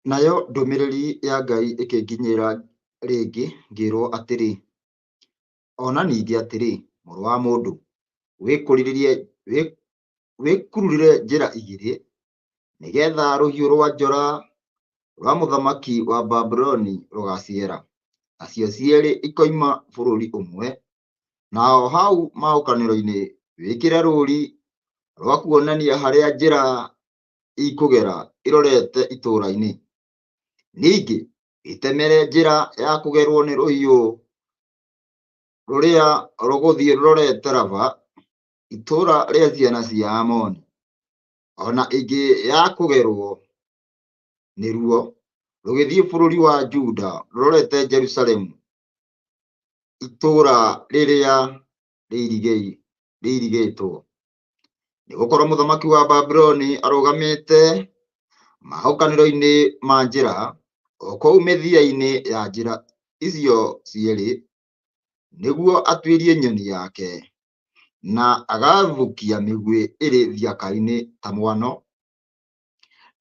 Nayo ndũmĩrĩri ya Ngai ĩkĩnginyĩra rĩngĩ ngĩĩrwo atĩrĩ, o na ningĩ atĩrĩ, mũrũ wa mũndũ, wĩkururĩre njĩra igĩrĩ, nĩgeetha rũhiũ rwa njora rwa mũthamaki wa Babuloni rũgaacigera, nacio cierĩ ikoima bũrũri ũmwe, naho hau mahukanĩro-inĩ wĩkĩre rũũri rwa kuonania harĩa njĩra ikũgera irorete itũũra-inĩ. Ningĩ wĩtemere njĩra ya kũgerwo nĩ rũhiũ rũrĩa rũgũthiĩ rũrorete Raba, itũũra rĩa ciana cia Amoni, o na ĩngĩ ya kũgerwo nĩruo rũgĩthiĩ bũrũri wa Juda rũrorete Jerusalemu, itũũra rĩrĩa rĩirigĩtwo. Nĩgũkorwo mũthamaki wa Babuloni arũgamĩte mahukanĩro-inĩ ma njĩra, o kũu mĩthia-inĩ ya njĩra icio cierĩ, nĩguo atuĩrie nyoni yake, na agathũkia mĩguĩ ĩrĩ thiaka-inĩ ta mwano,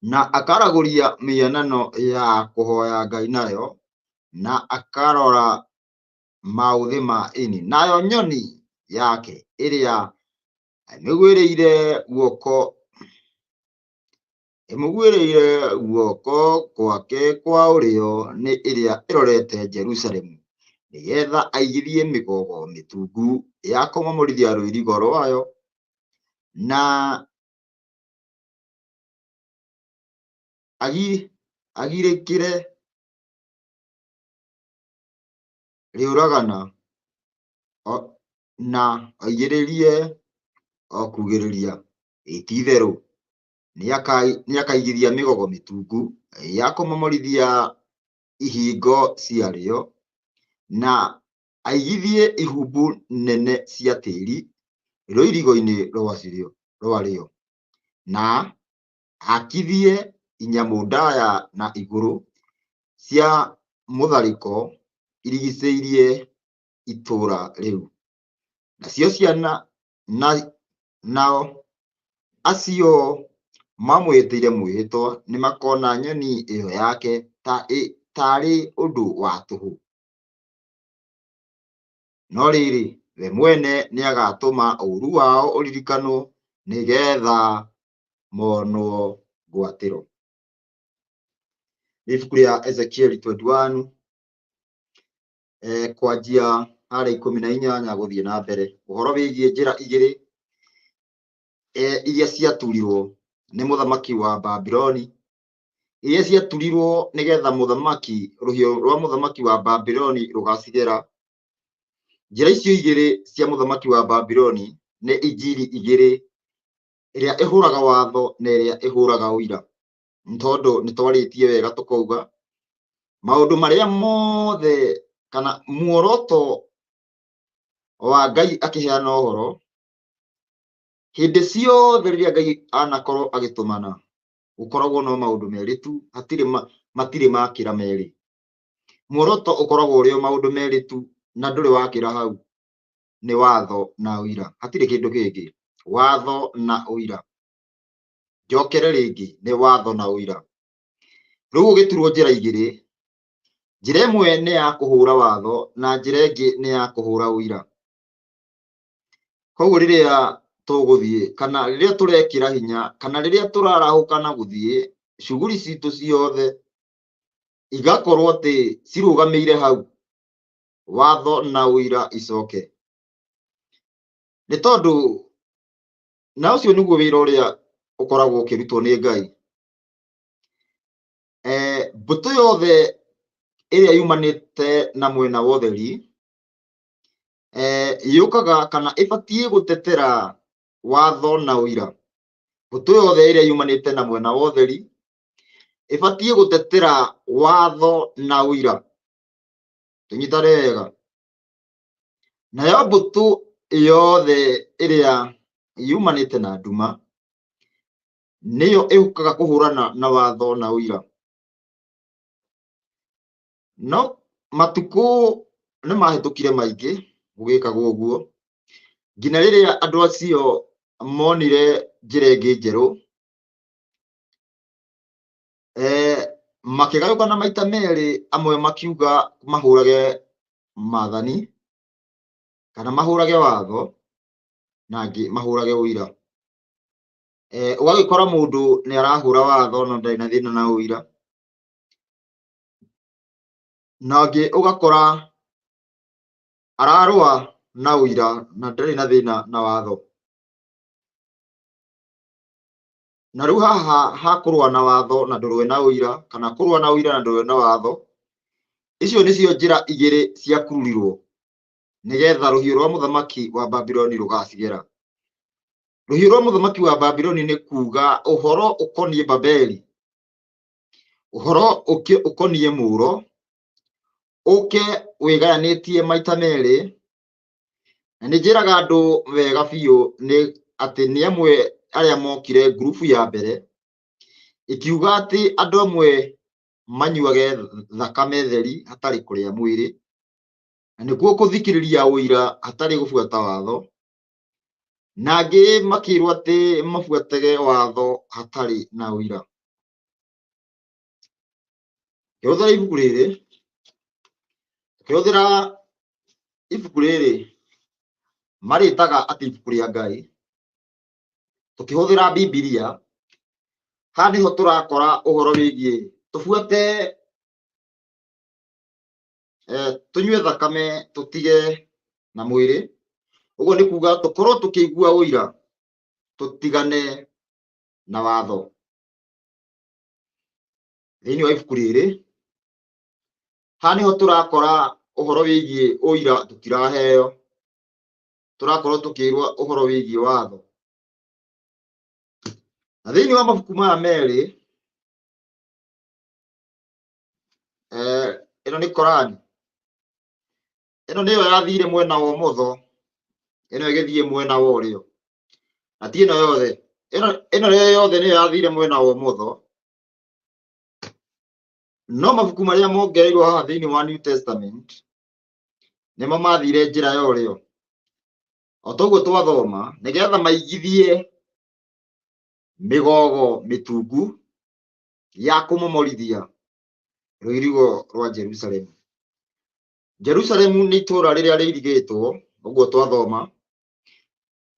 na akaragũria mĩhianano ya kũhoya Ngai nayo, na akarora maũthĩ ma ini. Nayo nyoni yake ĩrĩa ĩmĩgwĩrĩire guoko ĩmũguĩrĩire guoko gwake kwa ũrĩo nĩ ĩrĩa ĩrorete Jerusalemu, nĩgeetha aigithie mĩgogo mĩtungu ya kũmomorithia rũirigo rwayo, na agirĩkĩre rĩũragana, na oigĩrĩrie o kuugĩrĩria. Ĩ ti-itherũ nĩakaigithia mĩgogo mĩtungu ya kũmomorithia ihingo ciarĩo, na aigithie ihumbu nene cia tĩri rũirigo-inĩ rwarĩo, na akithie inyamũ ndaya na igũrũ cia mũtharĩko irigicĩirie itũũra rĩu. Nacio ciana nao acio mamwĩhĩtĩire mwĩhĩtwa nĩmakona nyoni ĩyo yake taarĩ ũndũ wa tũhũ. No rĩrĩ, we mwene nĩagatũma ũũru wao ũririkanwo, nĩgeetha monwo ngwatĩro. Nĩ ibuku rĩa Ezekieli 21, kwanjia harĩa 18 gũthiĩ na mbere, ũhoro wĩgiĩ njĩra igĩrĩ iria ciaturirwo nĩ mũthamaki wa Babuloni, iria ciaturirwo nĩgetha mũthamaki, rũhiũ rwa mũthamaki wa Babuloni rũgacigera. Njĩra icio igĩrĩ cia mũthamaki wa Babuloni nĩ injiri igĩrĩ, ĩrĩa ĩhũraga watho na ĩrĩa ĩhũraga ũira. Nĩ tondũ nĩ twarĩtie wega tũkauga maũndũ marĩa mothe kana muoroto wa Ngai akĩheana ũhoro hĩndĩ ciothe rĩrĩa Ngai anakorwo agĩtũmana, gũkoragwo no maũndũ merĩ tu, hatirĩ matirĩ makĩra merĩ. Muoroto ũkoragwo ũrĩ o maũndũ merĩ tu, na ndũrĩ wakĩra hau, nĩ watho na ũira, hatirĩ kĩndũ kĩngĩ. Watho na ũira. Njokere rĩngĩ, nĩ watho na ũira. Rĩu ũgĩturwo njĩra igĩrĩ, njĩra ĩmwe nĩ ya kũhũra watho na njĩra ĩngĩ nĩ ya kũhũra ũira. Koguo rĩrĩa tũgũthiĩ kana rĩrĩa tũrekĩra hinya kana rĩrĩa tũrarahũka na gũthiĩ, cuguri citũ ciothe igakorwo atĩ cirũgamĩire hau, watho na ũira icoke. Nĩ tondũ na ũcio nĩguo wĩra ũrĩa ũkoragwo ũkĩrutwo nĩ Ngai. Mbũtũ yothe ĩrĩa yumanĩte na mwena wa ũtheri, yũkaga kana ĩbatiĩ gũtetera watho na ũira. Mbũtũ yothe ĩrĩa yumanĩte na mwena wa ũtheri ĩbatiĩ gũtetera watho na ũira. Tũnyitane wega. Nayo mbũtũ yothe ĩrĩa yumanĩte na nduma nĩyo ĩũkaga kũhũrana na watho na ũira. No matukũ nĩ mahĩtũkire maingĩ gũgĩkagwo ũguo, nginya rĩrĩa andũ acio monire njĩra ĩngĩ njerũ, Makĩgayũkana maita merĩ, amwe makiuga mahũrage maathani kana mahũrage watho, na angĩ mahũrage ũira. Ũgagĩkora mũndũ nĩ arahũra watho no ndarĩ na thĩna na ũira, na ũngĩ ũgakora ararũa na ũira na ndarĩ na thĩna na watho. Na rĩu haha ha kũrũa na watho na ndũrũe na ũira, kana kũrũa na ũira na ndũrũe na watho, icio nĩcio njĩra igĩrĩ ciakururirwo nĩgetha rũhiũ rwa mũthamaki wa Babironi rũgacigera. Rũhiũ rwa mũthamaki wa Babironi nĩ kuga ũhoro ũkoniĩ Babeli, ũhoro ũkoniĩ mũro, ũke wĩgayanĩtie maita merĩ. Na nĩ njĩraga andũ wega biũ nĩ atĩ nĩ amwe arĩa mokire ngurubu ya mbere ĩkiuga atĩ andũ amwe manyuage thakame theri hatarĩ kũrĩa mwĩrĩ, na nĩkuo kũthikĩrĩria ũira hatarĩ gũbuata watho, na angĩ makĩrwo atĩ mabuatage watho hatarĩ na ũira. Ngĩhũthĩra ibuku rĩrĩ, ngĩhũthĩra ibuku rĩrĩ marĩtaga atĩ ibuku rĩa Ngai, tũkĩhũthĩra Bibilia, haha nĩho tũrakora ũhoro wĩgiĩ tũbuate, tũnyue thakame tũtige na mwĩrĩ. Ũguo nĩ kuga tũkorwo tũkĩigua ũira tũtigane na watho. Thĩinĩ wa ibuku rĩrĩ haha nĩho tũrakora ũhoro wĩgiĩ ũira tũtiraheo, tũrakorwo tũkĩrwo ũhoro wĩgiĩ watho. Na thĩinĩ wa mabuku maya merĩ, ĩno nĩ Korani, ĩno nĩyo yathire mwena wa ũmotho, ĩno ĩgĩthiĩ mwena wa ũrĩo, na ti ĩno yothe, ĩno yothe nĩyo yathire mwena wa ũmotho. No mabuku marĩa mongereirwo haha thĩinĩ wa New Testament nĩmo mathire njĩra ya ũrĩo, o toguo twathoma, nĩgetha maigithie mĩgogo mĩtungu ya kũmomorithia rũirigo rwa Jerusalemu. Jerusalemu nĩ itũũra rĩrĩa rĩirigĩtwo, ũguo twathoma,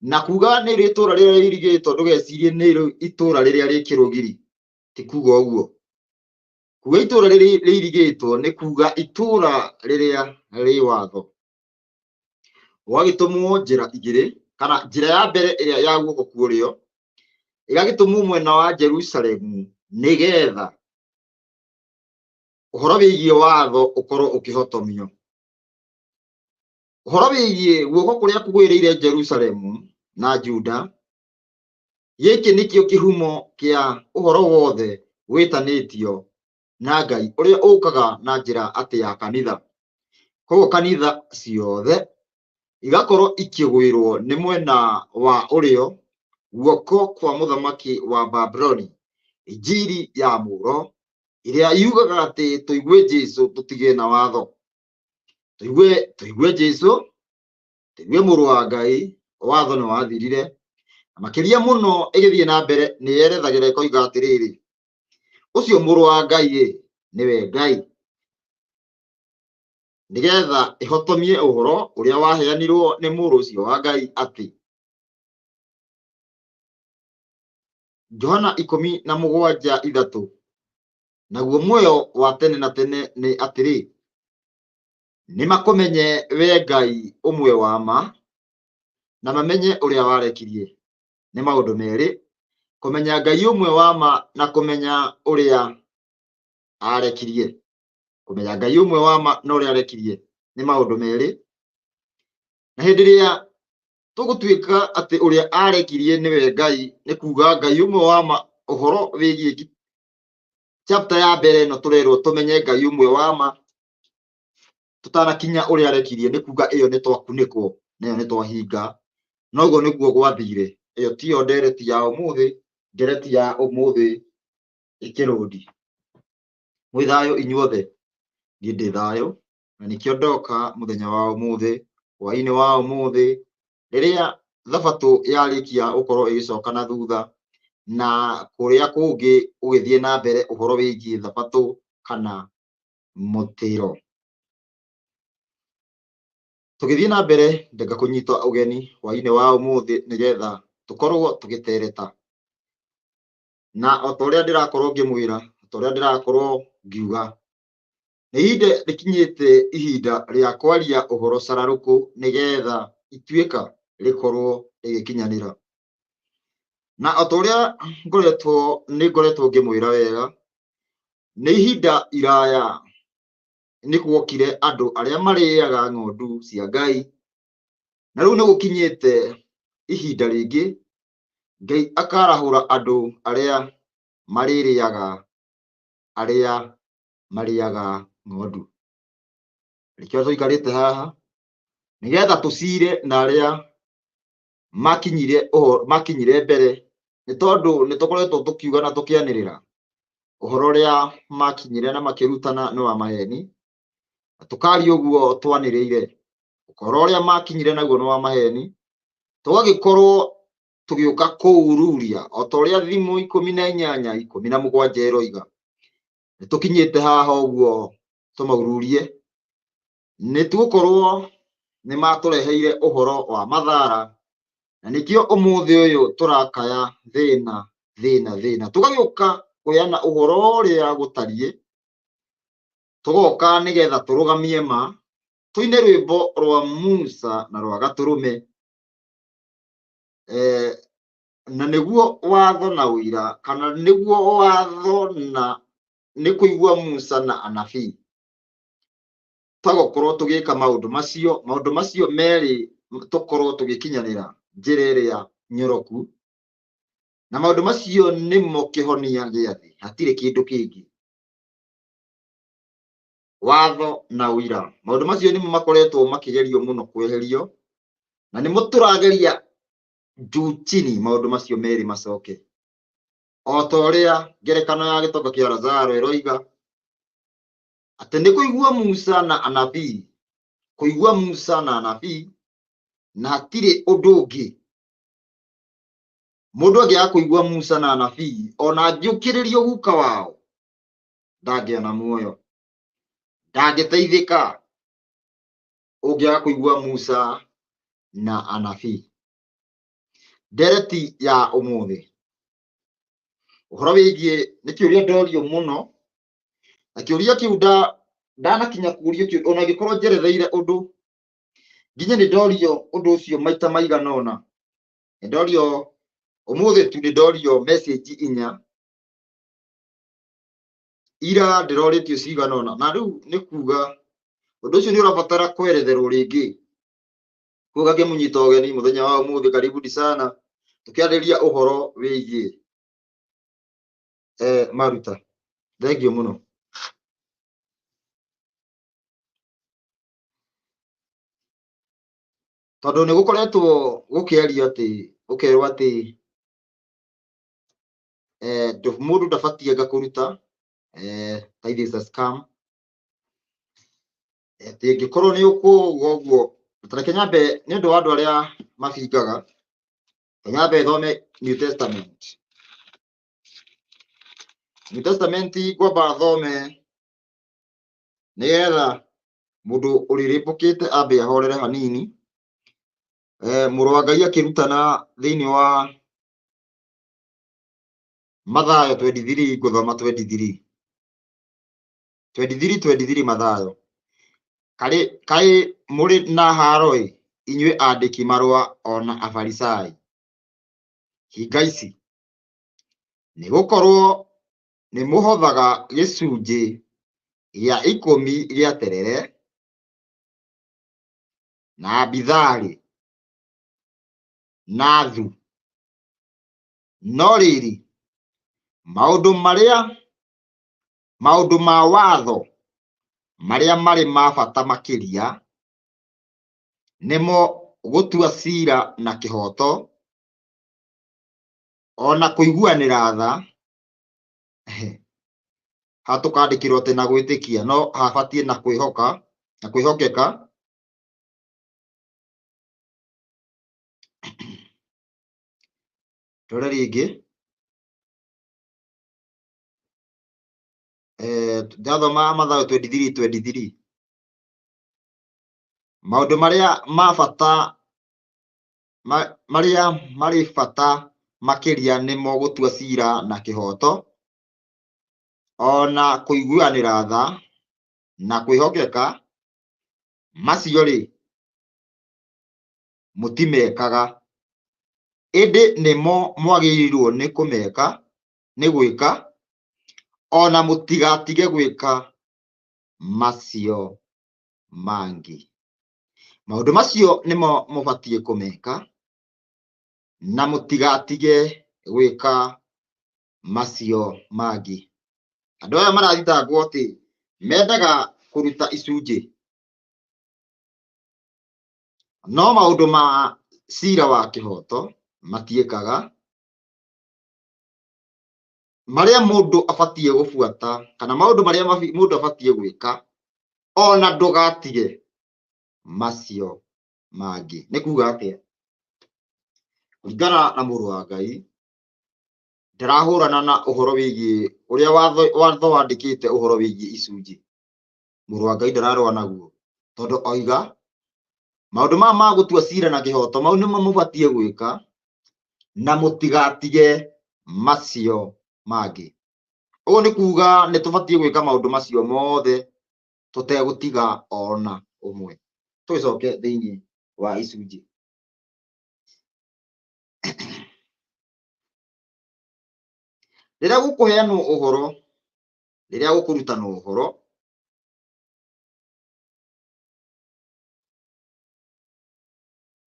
na kuga nĩ itũũra rĩrĩa rĩirigĩtwo ndũgecirie nĩ itũũra rĩrĩa rĩ kĩrũgiri, ti kuga ũguo. Kuga itũũra rĩrĩa rĩirigĩtwo nĩ kuga itũũra rĩrĩa rĩ watho. Ũgagĩtũmwo njĩra igĩrĩ, kana njĩra ya mbere ĩrĩa ya guoko kwa ũrĩo ĩgagĩtũmwo mwena wa Jerusalemu nĩgetha ũhoro wĩgiĩ watho ũkorwo ũkĩhotomio. Ũhoro wĩgiĩ guoko kũrĩa kũgwĩrĩire Jerusalemu na Juda, gĩkĩ nĩkĩo kĩhumo kĩa ũhoro wothe wĩtanĩtio na Ngai ũrĩa ũkaga na njĩra atĩ ya kanitha. Koguo kanitha ciothe igakorwo ikĩgwĩrwo nĩ mwena wa ũrĩo guoko kwa mũthamaki wa Babuloni, injiri ya mũro ĩrĩa yugaga atĩ tũigue Jesũ tũtige na watho, tũigue Jesũ, tũigue mũrũ wa Ngai, watho nĩ wathirire. Na makĩria mũno ĩgĩthiĩ na mbere nĩ yerethagĩra ĩkoiga atĩrĩrĩ, ũcio mũrũ wa Ngai ĩ nĩwe Ngai, nĩgetha ĩhotomie ũhoro ũrĩa waheanirwo nĩ mũrũ ũcio wa Ngai atĩ Johana 17:3, naguo muoyo wa tene na tene nĩ atĩrĩ, nĩ makũmenye we Ngai ũmwe wa ma, na mamenye ũrĩa warekirie. Nĩ maũndũ merĩ, kũmenya Ngai ũmwe wa ma na kũmenya ũrĩa arekirie. Kũmenya Ngai ũmwe wa ma na ũrĩa arekirie nĩ maũndũ merĩ. Na hĩndĩ ĩrĩa tũgũtuĩka atĩ ũrĩa arekirie nĩwe Ngai, nĩ kuga Ngai ũmwe wa ma, ũhoro wĩgiĩ chapter ya mbere ĩno tũrerwo tũmenye Ngai ũmwe wa ma tũtanakinya ũrĩa arekirie, nĩ kuga ĩyo nĩ twakunĩkwo na ĩyo nĩ twahinga. Noguo nĩguo gwathire. Ĩyo tiyo ndereti ya ũmũthĩ, ndereti ya ũmũthĩ ĩkĩrũndi. Mwĩ thayũ inyuothe, niĩ ndĩ thayũ, na nĩkĩo ndoka mũthenya wa ũmũthĩ, hwaĩ-inĩ wa ũmũthĩ, rĩrĩa thabatũ yarĩkia gũkorwo ĩgĩcoka na thutha, na kũrĩa kũngĩ gũgĩthiĩ na mbere ũhoro wĩgiĩ thabatũ kana mũtĩro. Tũgĩthiĩ na mbere ndenda kũnyita ũgeni hwainĩ wa ũmũthĩ nĩgetha tũkorwo tũgĩtereta. Na o ta ũrĩa ndĩrakorwo ngĩmwĩra, o ta ũrĩa ndĩrakorwo ngiuga, nĩ ihinda rĩkinyĩte ihinda rĩa kwaria ũhoro cararũkũ nĩgetha ituĩka rĩkorwo rĩgĩkinyanĩra. Na o ta ũrĩa ngoretwo nĩ ngoretwo ngĩmwĩra wega, nĩ ihinda iraya nĩ gwokire andũ arĩa marĩaga ng'ondu cia Ngai, na rĩu nĩ gũkinyĩte ihinda rĩngĩ Ngai akarahũra andũ arĩa marĩrĩaga arĩa marĩaga ng'ondu. Nĩkĩo tũikarĩte haha nĩgetha tũcire na arĩa makinyire ũhoro, makinyire mbere, nĩ tondũ nĩ tũkoretwo tũkiuga na tũkĩanĩrĩra ũhoro ũrĩa makinyire na makĩrutana nĩ wa maheni, na tũkaria ũguo twanĩrĩire ũhoro ũrĩa makinyire naguo nĩ wa maheni, tũgagĩkorwo tũgĩũka kũururia o ta ũrĩa thimũ 18 17 ĩroiga. Nĩ tũkinyĩte haha ũguo tũmaururie, nĩ tũgũkorwo nĩ matũreheire ũhoro wa mathara, na nĩkĩo ũmũthĩ ũyũ tũrakaya thĩna thĩna thĩna. Tũgagĩũka kũheana ũhoro ũrĩa gũtariĩ, tũgoka nĩgetha tũrũgamie ma, tũine rwĩmbo rwa Musa na rwa Gatũrũme, na nĩguo watho na ũira, kana nĩguo watho na nĩ kũigua Musa na anabii. Twagũkorwo tũgĩka maũndũ macio, maũndũ macio merĩ tũkorwo tũgĩkinyanĩra njĩra ĩrĩa nyoroku, na maũndũ macio nĩmo kĩhonia gĩa thĩ, hatirĩ kĩndũ kĩngĩ. Watho na ũira, maũndũ macio nĩmo makoretwo makĩgerio mũno kweherio, na nĩmo tũrageria juu chini maũndũ macio merĩ macoke. O ta ũrĩa ngerekano ya gĩtonga kĩa Lazaro ĩroiga atĩ nĩ kũigua Musa na anabii, kũigua Musa na anabii, na hatirĩ ũndũ ũngĩ. Mũndũ angĩaga kũigua Musa na anabii, ona angĩũkĩrĩrio guka wao, ndangĩona muoyo, ndangĩteithĩka ũngĩaga kũigua Musa na anabii. Ndereti ya ũmũthĩ, ũhoro wĩgiĩ nĩ kĩũria ndorio mũno, na kĩũria kĩu ndanakinya kũrio kĩu, ona angĩkorwo njeretheire ũndũ, nginya nĩ ndorio ũndũ ũcio maita maigana ũna. Nĩ ndorio ũmũthĩ tu, nĩ ndorio message inya, ira ndĩrorĩtio cigana ũna, na rĩu nĩ kuga ũndũ ũcio nĩ ũrabatara kweretherwo rĩngĩ. Koguo ngĩmũnyita ũgeni mũthenya wa ũmũthĩ, karibuni sana, tũkĩarĩrĩria ũhoro wĩgiĩ maruta. Thengiũ mũno. Tondũ nĩ gũkoretwo gũkĩario atĩ, gũkerwo atĩ mũndũ ndabatiĩ anga kũruta, tithe is a scam. Atĩ angĩkorwo nĩ ũkũuga ũguo, ta reke nyambe nĩ ũndũ wa andũ arĩa mabingaga, reke nyambe thome New Testament. New Testament ngwamba thome nĩgetha mũndũ ũrĩrĩmbũkĩte ambe ahorere hanini. Mũrũ wa Ngai akĩrutana thĩinĩ wa Mathayo 23, ngũthoma 23. 23, 23 Mathayo. Karĩ kaĩ mũrĩ na haro-ĩ, inyuĩ andĩki marũa ona Afarisai, hinga ici, nĩ gũkorwo nĩ mũhothaga gĩcunjĩ gĩa 10 gĩa terere na bitharĩ na thu, no rĩrĩ, maũndũ marĩa maũndũ ma watho marĩa marĩ ma bata makĩria nĩmo gũtua cira na kĩhooto, ona kũiguanĩra tha, haha tũkandĩkĩrwo atĩ na gwĩtĩkia, no habatiĩ na kwĩhoka na kwĩhokeka. Tũrore rĩngĩ. Ndathoma Mathayo 23:23, maũndũ marĩa ma bata marĩa marĩ bata makĩria nĩmo gũtua cira na kĩhooto, ona kũiguanĩra tha na kwĩhokeka, macio-rĩ mũtimekaga, ĩndĩ nĩmo mwagĩrĩirwo nĩ kũmeka, nĩ gwĩka, ona mũtigatige gwĩka macio mangĩ. Maũndũ macio nĩmo mũbatiĩ kũmeka, na mũtigatige gwĩka macio mangĩ. Andũ aya marathitangwo atĩ mendaga kũruta icunjĩ, no maũndũ ma cira wa kĩhooto matiĩkaga, marĩa mũndũ abatiĩ gũbuata kana maũndũ marĩa mũndũ abatiĩ gwĩka, ona ndũgatige macio mangĩ. Nĩ kuga atĩa? Kũringana na mũrũ wa Ngai, ndarahũrana na ũhoro wĩgiĩ ũrĩa watho wandĩkĩte ũhoro wĩgiĩ icunjĩ. Mũrũ wa Ngai ndararũa naguo, tondũ oiga maũndũ maya ma gũtua cira na kĩhooto, mau nĩmo mũbatiĩ gwĩka na mũtigatige macio mangĩ. Ũguo nĩ kuga nĩ tũbatiĩ gwĩka maũndũ macio mothe tũtegũtiga ona ũmwe. Tũgĩcoke thĩinĩ wa icunjĩ. Rĩrĩa gũkũheanwo ũhoro, rĩrĩa gũkũrutanwo ũhoro,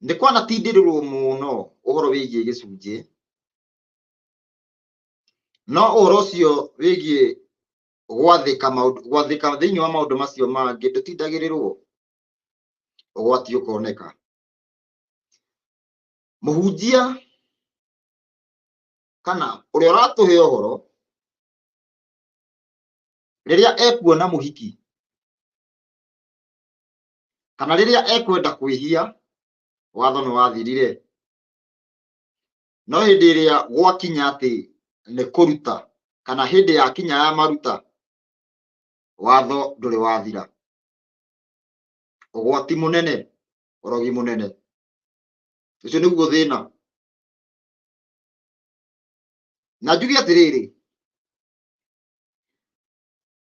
nĩ kwanatindĩrĩrwo mũno ũhoro wĩgiĩ gĩcunjĩ, no ũhoro ũcio wĩgiĩ gwathĩka maũndũ, gwathĩka thĩinĩ wa maũndũ macio mangĩ ndũtindagĩrĩrwo, ũgwati ũkoneka. Mũhunjia kana ũrĩa ũratũhe ũhoro, rĩrĩa ekuona mũhiki kana rĩrĩa ekwenda kwĩhia, watho nĩ wathirire. No hĩndĩ ĩrĩa gwakinya atĩ nĩ kũruta kana hĩndĩ yakinya ya maruta, watho ndũrĩ wathira. Ũgwati mũnene, ũrogi mũnene. Ũcio nĩguo thĩna. Na njuge atĩrĩrĩ,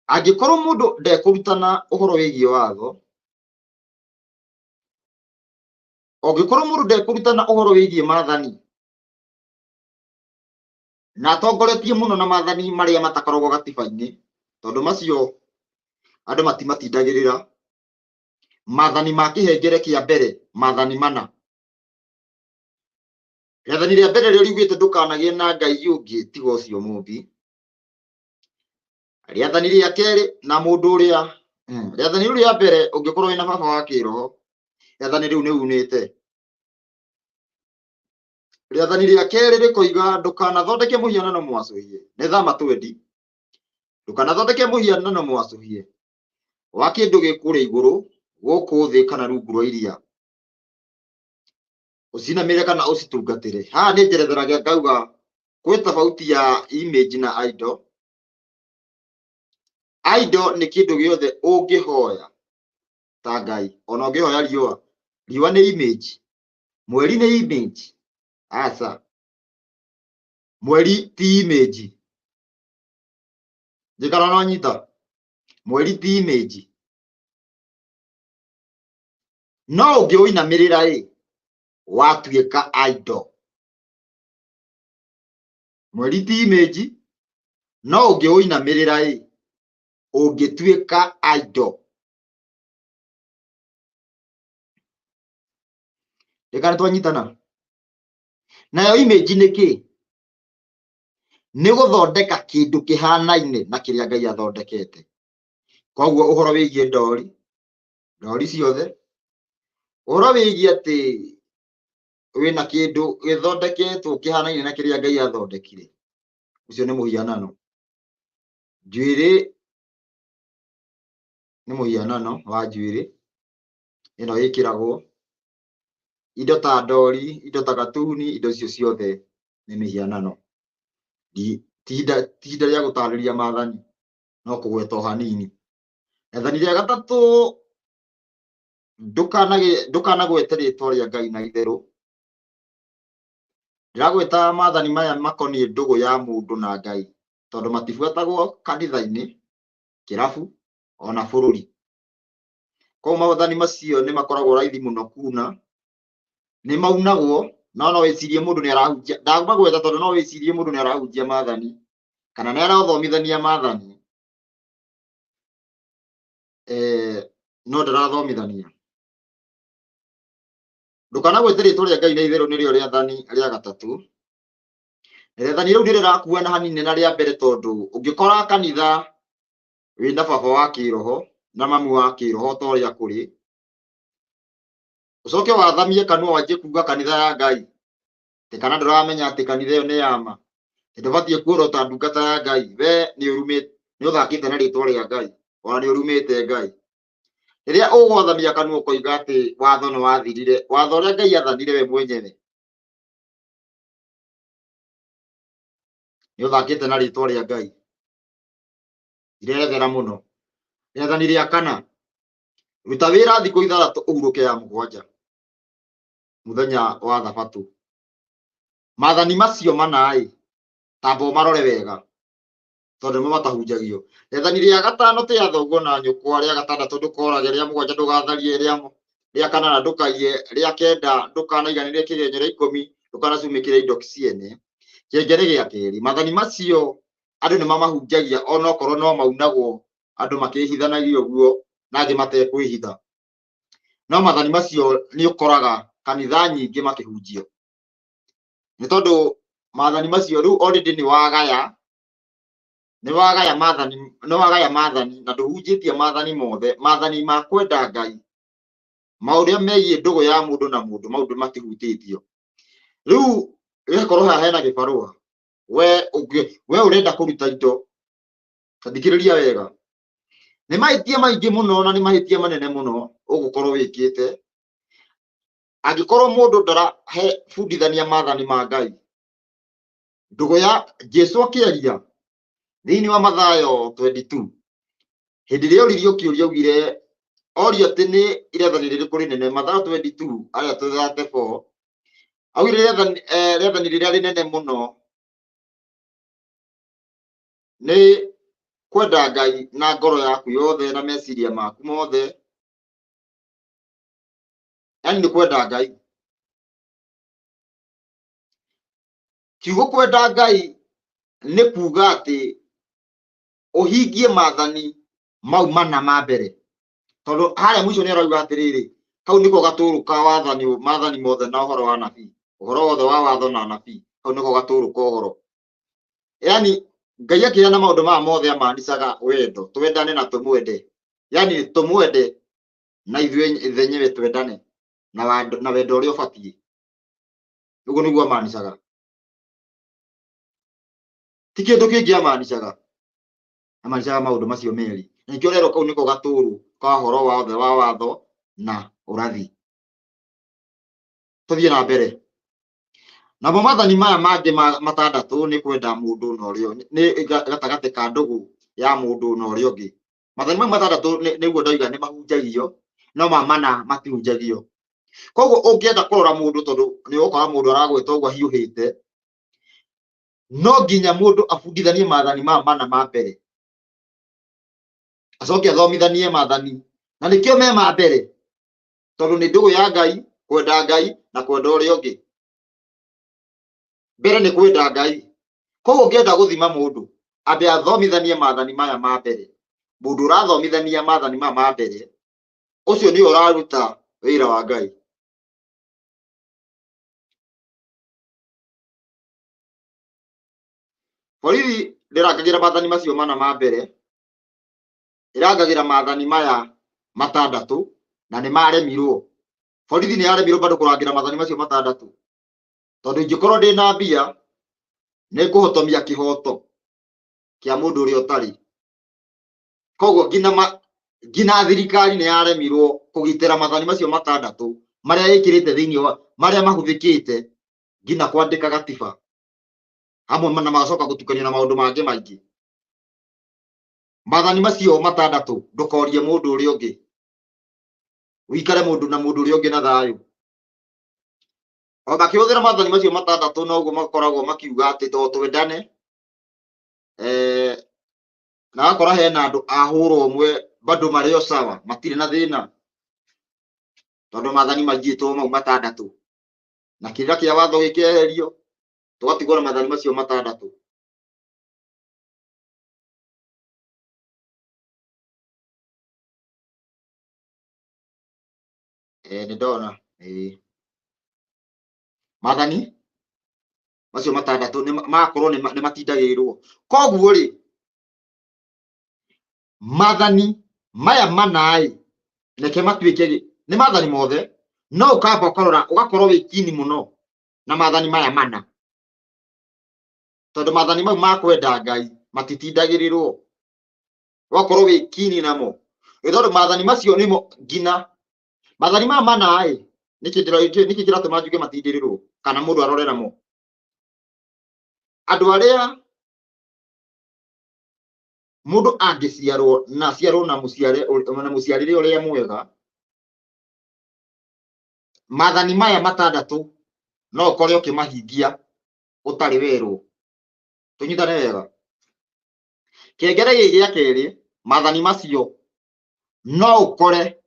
angĩkorwo mũndũ ndekũrutana ũhoro wĩgiĩ watho, ũngĩkorwo mũndũ ndekũrutana ũhoro wĩgiĩ maathani, na atongoretie mũno na maathani marĩa matakoragwo gatiba-inĩ, tondũ macio andũ matimatindagĩrĩra, maathani ma kĩhengere kĩa mbere, maathani mana. Rĩathani rĩa mbere rĩo riugĩte ndũkanagĩe na ngai ũngĩ tiga ũcio mũmbi. Rĩathani rĩa kerĩ na mũndũ ũrĩa, rĩathani rĩu rĩa mbere ũngĩkorwo wĩna baba wa kĩroho, rĩathani rĩu nĩ unĩte. Rĩathani rĩa kerĩ rĩkoiga ndũkanathondeke mũhianano mwacũhie, nĩ thama twendi. Ndũkanathondeke mũhianano mwacũhie wa kĩndũ gĩ kũrĩa igũrũ, gũkũ thĩ kana rungu rwa iria, ũcinamĩre kana ũcitungatĩre. Haha nĩ njeretheragia ngauga kwĩ tofauti ya image na idol. Idol nĩ kĩndũ gĩothe ũngĩhoya ta Ngai, ona ũngĩhoya riũa, riũa nĩ image, mweri nĩ image. Aca, mweri ti image. Njikara no nyita, mweri ti image. No ũngĩũinamĩrĩra ĩ, watuĩka idol. Mweri ti image, no ũngĩũinamĩrĩra ĩ, ũngĩtuĩka idol. Rĩka twanyitana. Nayo image nĩ kĩ? Nĩ gũthondeka kĩndũ kĩhanaine na kĩrĩa Ngai athondekete. Koguo ũhoro wĩgiĩ ndori, ndori ciothe, ũhoro wĩgiĩ atĩ wĩna kĩndũ gĩthondeketwo kĩhanaine na kĩrĩa Ngai athondekire, ũcio nĩ mũhianano. Njuĩrĩ nĩ mũhianano wa njuĩrĩ ĩno ĩkĩragwo. Indo ta ndori, indo ta gatuni, indo icio ciothe nĩ mĩhianano. Ti ihinda rĩa gũtarĩria maathani. No kũgweta o hanini. Rĩathani rĩa gatatũ, ndũkanagwete rĩtwa rĩa Ngai na itherũ. Ndĩragweta maathani maya makoniĩ ndũgũ ya mũndũ na Ngai, tondũ matibuatagwo kanitha-inĩ, kĩrabu, ona bũrũri. Koguo maathani macio nĩ makoragwo raithi mũno kuna, nĩ maunagwo, no no wĩcirie mũndũ nĩ arahunjia. Ndamagweta tondũ no wĩcirie mũndũ nĩ arahunjia maathani, kana nĩ arathomithania maathani, no ndarathomithania. Ndũkanagwete rĩtwa rĩa Ngai na itherũ nĩrĩo rĩathani rĩa gatatũ. Rĩathani rĩu nĩ rĩrakuana hanini na rĩa mbere, tondũ ũngĩkora kanitha wĩna baba wa kĩroho na mamu wa kĩroho ta ũrĩa kũrĩ, ũcoke wathamie kanua wanjie kuga kanitha ya Ngai, atĩ kana ndũramenya atĩ kanitha ĩyo nĩ ya ma, atĩ ndũbatiĩ kuorota ndungata ya Ngai, we nĩ ũthakĩte na rĩtwa rĩa Ngai, ona nĩ ũrumĩte Ngai. Rĩrĩa ũgwathamia kanua ũkoiga atĩ watho nĩ wathirire, watho ũrĩa Ngai athanire we mwenyewe, nĩ ũthakĩte na rĩtwa rĩa Ngai. Irerethera mũno. Rĩathani rĩa kana, ruta wĩra thikũ ithathatũ ũhurũke ya mũgwanja, mũthenya wa thabatũ. Maathani macio mana-ĩ, tamba ũmarore wega, tondũ nĩmo matahunjagio. Rĩathani rĩa gatano, tĩa thoguo na nyũkwa, rĩa gatandatũ ndũkorage, rĩa mũgwanja ndũgatharie, rĩa kanana ndũkaiye, rĩa kenda ndũkanaiganĩre kĩgenyo, rĩa ikũmi ndũkanacumĩkĩre indo ciene. Kĩengere gĩa kerĩ, maathani macio andũ nĩ mamahunjagia onokorwo no maunagwo, andũ makĩhithanagia ũguo na angĩ matekwĩhitha. No maathani macio nĩ ũkoraga kanitha nyingĩ makĩhunjio, nĩ tondũ maathani macio rĩu already nĩ wagaya, nĩ wagaya maathani, nĩ wagaya maathani na ndũhunjĩtie maathani mothe. Maathani ma kwenda Ngai, maũrĩa megiĩ ndũgũ ya mũndũ na mũndũ, maũndũ matihutĩtio. Rĩu gĩgakorwo haha hena gĩbarũa, we ũrenda kũruta indo, ta thikĩrĩria wega. Nĩ mahĩtia maingĩ mũno na nĩ mahĩtia manene mũno ũgũkorwo wĩkĩte angĩkorwo mũndũ ndarahe bundithania maathani ma Ngai. Ndũgũ ya Jesu akĩaria thĩinĩ wa Mathayo 22, hĩndĩ ĩrĩa oririo kĩũria augire, orio atĩ nĩ rĩathani rĩrĩkũ rĩnene, Mathayo 22 arĩa 34, augire rĩathani rĩrĩa rĩnene mũno nĩ kwenda Ngai na ngoro yaku yothe na meciria maku mothe, yani nĩ kwenda Ngai. Kiugo kwenda Ngai nĩ kuga atĩ ũhingie maathani mau mana ma mbere, tondũ harĩa mũico nĩ arauga atĩrĩrĩ, kau nĩko gatũrũ ka wathani, maathani mothe na ũhoro wa nabii, ũhoro wothe wa watho na nabii, kau nĩko gatũrũ ka ũhoro. Yani Ngai akĩheana maũndũ maya mothe amanicaga wendo, twendane na tũmwende, yani tũmwende na ithuĩ thenyewe twendane na wendo ũrĩa ũbatiĩ. Ũguo nĩguo amanicaga, ti kĩndũ kĩngĩ amanicaga, amanicaga maũndũ macio merĩ. Na nĩkĩo rero kau nĩko gatũrũ ka ũhoro wothe wa watho na ũrathi. Tũthiĩ na mbere. Namo maathani maya mangĩ matandatũ nĩ kwenda mũndũ na ũrĩa nĩ gatagatĩ ka ndũgũ ya mũndũ na ũrĩa ũngĩ. Maathani mau matandatũ nĩguo ndoiga nĩ mahunjagio, no ma mana matihunjagio. Koguo ũngĩenda kũrora mũndũ, tondũ nĩ ũgũkora mũndũ aragwĩta ũguo ahiũhĩte, no nginya mũndũ abundithanie maathani ma mana ma mbere, acoke athomithanie maathani, na nĩkĩo me ma mbere, tondũ nĩ ndũgũ ya Ngai, kwenda Ngai na kwenda ũrĩa ũngĩ. Mbere nĩ kwenda Ngai. Koguo ũngĩenda gũthima mũndũ, ambe athomithanie maathani maya ma mbere. Mũndũ ũrathomithania maathani maya ma mbere, ũcio nĩwe ũraruta wĩra wa Ngai. Borithi ndĩrangagĩra maathani macio mana ma mbere, ĩrangagĩra maathani maya matandatũ, na nĩ maremirwo. Borithi nĩ yaremirwo bado kũrangĩra maathani macio matandatũ, tondũ ingĩkorwo ndĩna mbia nĩ ngũhotomia kĩhoto kĩa mũndũ ũrĩa ũtarĩ. Koguo nginya thirikari nĩ yaremirwo kũgitĩra maathani macio matandatũ marĩa ĩkĩrĩte thĩinĩ wa marĩa mahũthĩkĩte nginya kwandĩka gatiba hamwe na magacoka gũtukanio na maũndũ mangĩ maingĩ. Maathani macio matandatũ ndũkorie mũndũ ũrĩa ũngĩ, ũikare mũndũ na mũndũ ũrĩa ũngĩ na thayũ. O makĩhũthĩra maathani macio matandatũ noguo makoragwo makiuga atĩ to twendane. Na wakora hena andũ a hũra ũmwe bado marĩ o sawa, matirĩ na thĩna, tondũ maathani maigĩtwo mau matandatũ, na kĩrĩra kĩa watho gĩkeherio, tũgatigwo na maathani macio matandatũ. Nĩ ndona maathani macio matandatũ nĩ magakorwo nĩ matindagĩrĩrwo. Koguo rĩ, maathani maya mana-ĩ, reke matuĩke nĩ maathani mothe, no ũkamba ũkarora ũgakorwo wĩ kini mũno na maathani maya mana, tondũ maathani mau ma kwenda Ngai matitindagĩrĩrwo, ũgakorwo wĩ kini namo, nĩ tondũ maathani macio nĩmo nginya maathani maya mana-ĩ, nĩkĩ kĩratũma njuge matindĩrĩrwo kana mũndũ arore namo? Andũ arĩa mũndũ angĩciarwo na aciarwo na mũciare na mũciarĩre ũrĩa mwega, maathani maya matandatũ no ũkore ũkĩmahingia ũtarĩ werwo. Tũnyitane wega. Kĩengere gĩkĩ gĩa kerĩ, maathani macio no ũkore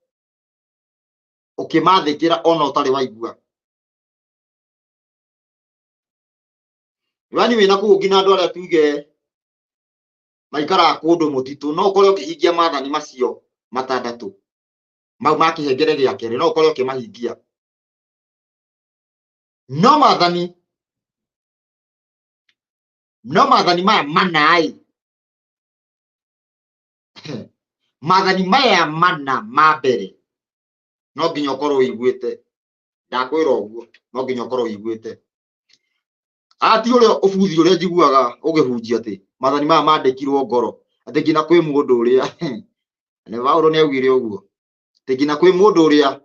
ũkĩmathĩkĩra ona ũtarĩ waigua. Yani wĩna kũu nginya andũ arĩa tuge maikaraga kũndũ mũtitũ, no ũkore ũkĩhingia maathani macio matandatũ mau ma kĩhengere gĩa kerĩ, no ũkore ũkĩmahingia. No maathani maya mana-ĩ, maathani maya mana ma mbere no nginya ũkorwo ũiguĩte. Ndakwĩra ũguo, no nginya ũkorwo ũiguĩte. Ati ũrĩa ũbuthi ũrĩa njiguaga ũgĩhunjia atĩ maathani maya mandĩkirwo ngoro, atĩ nginya kwĩ mũndũ ũrĩa nĩ Paulo nĩ augire ũguo, atĩ nginya kwĩ mũndũ ũrĩa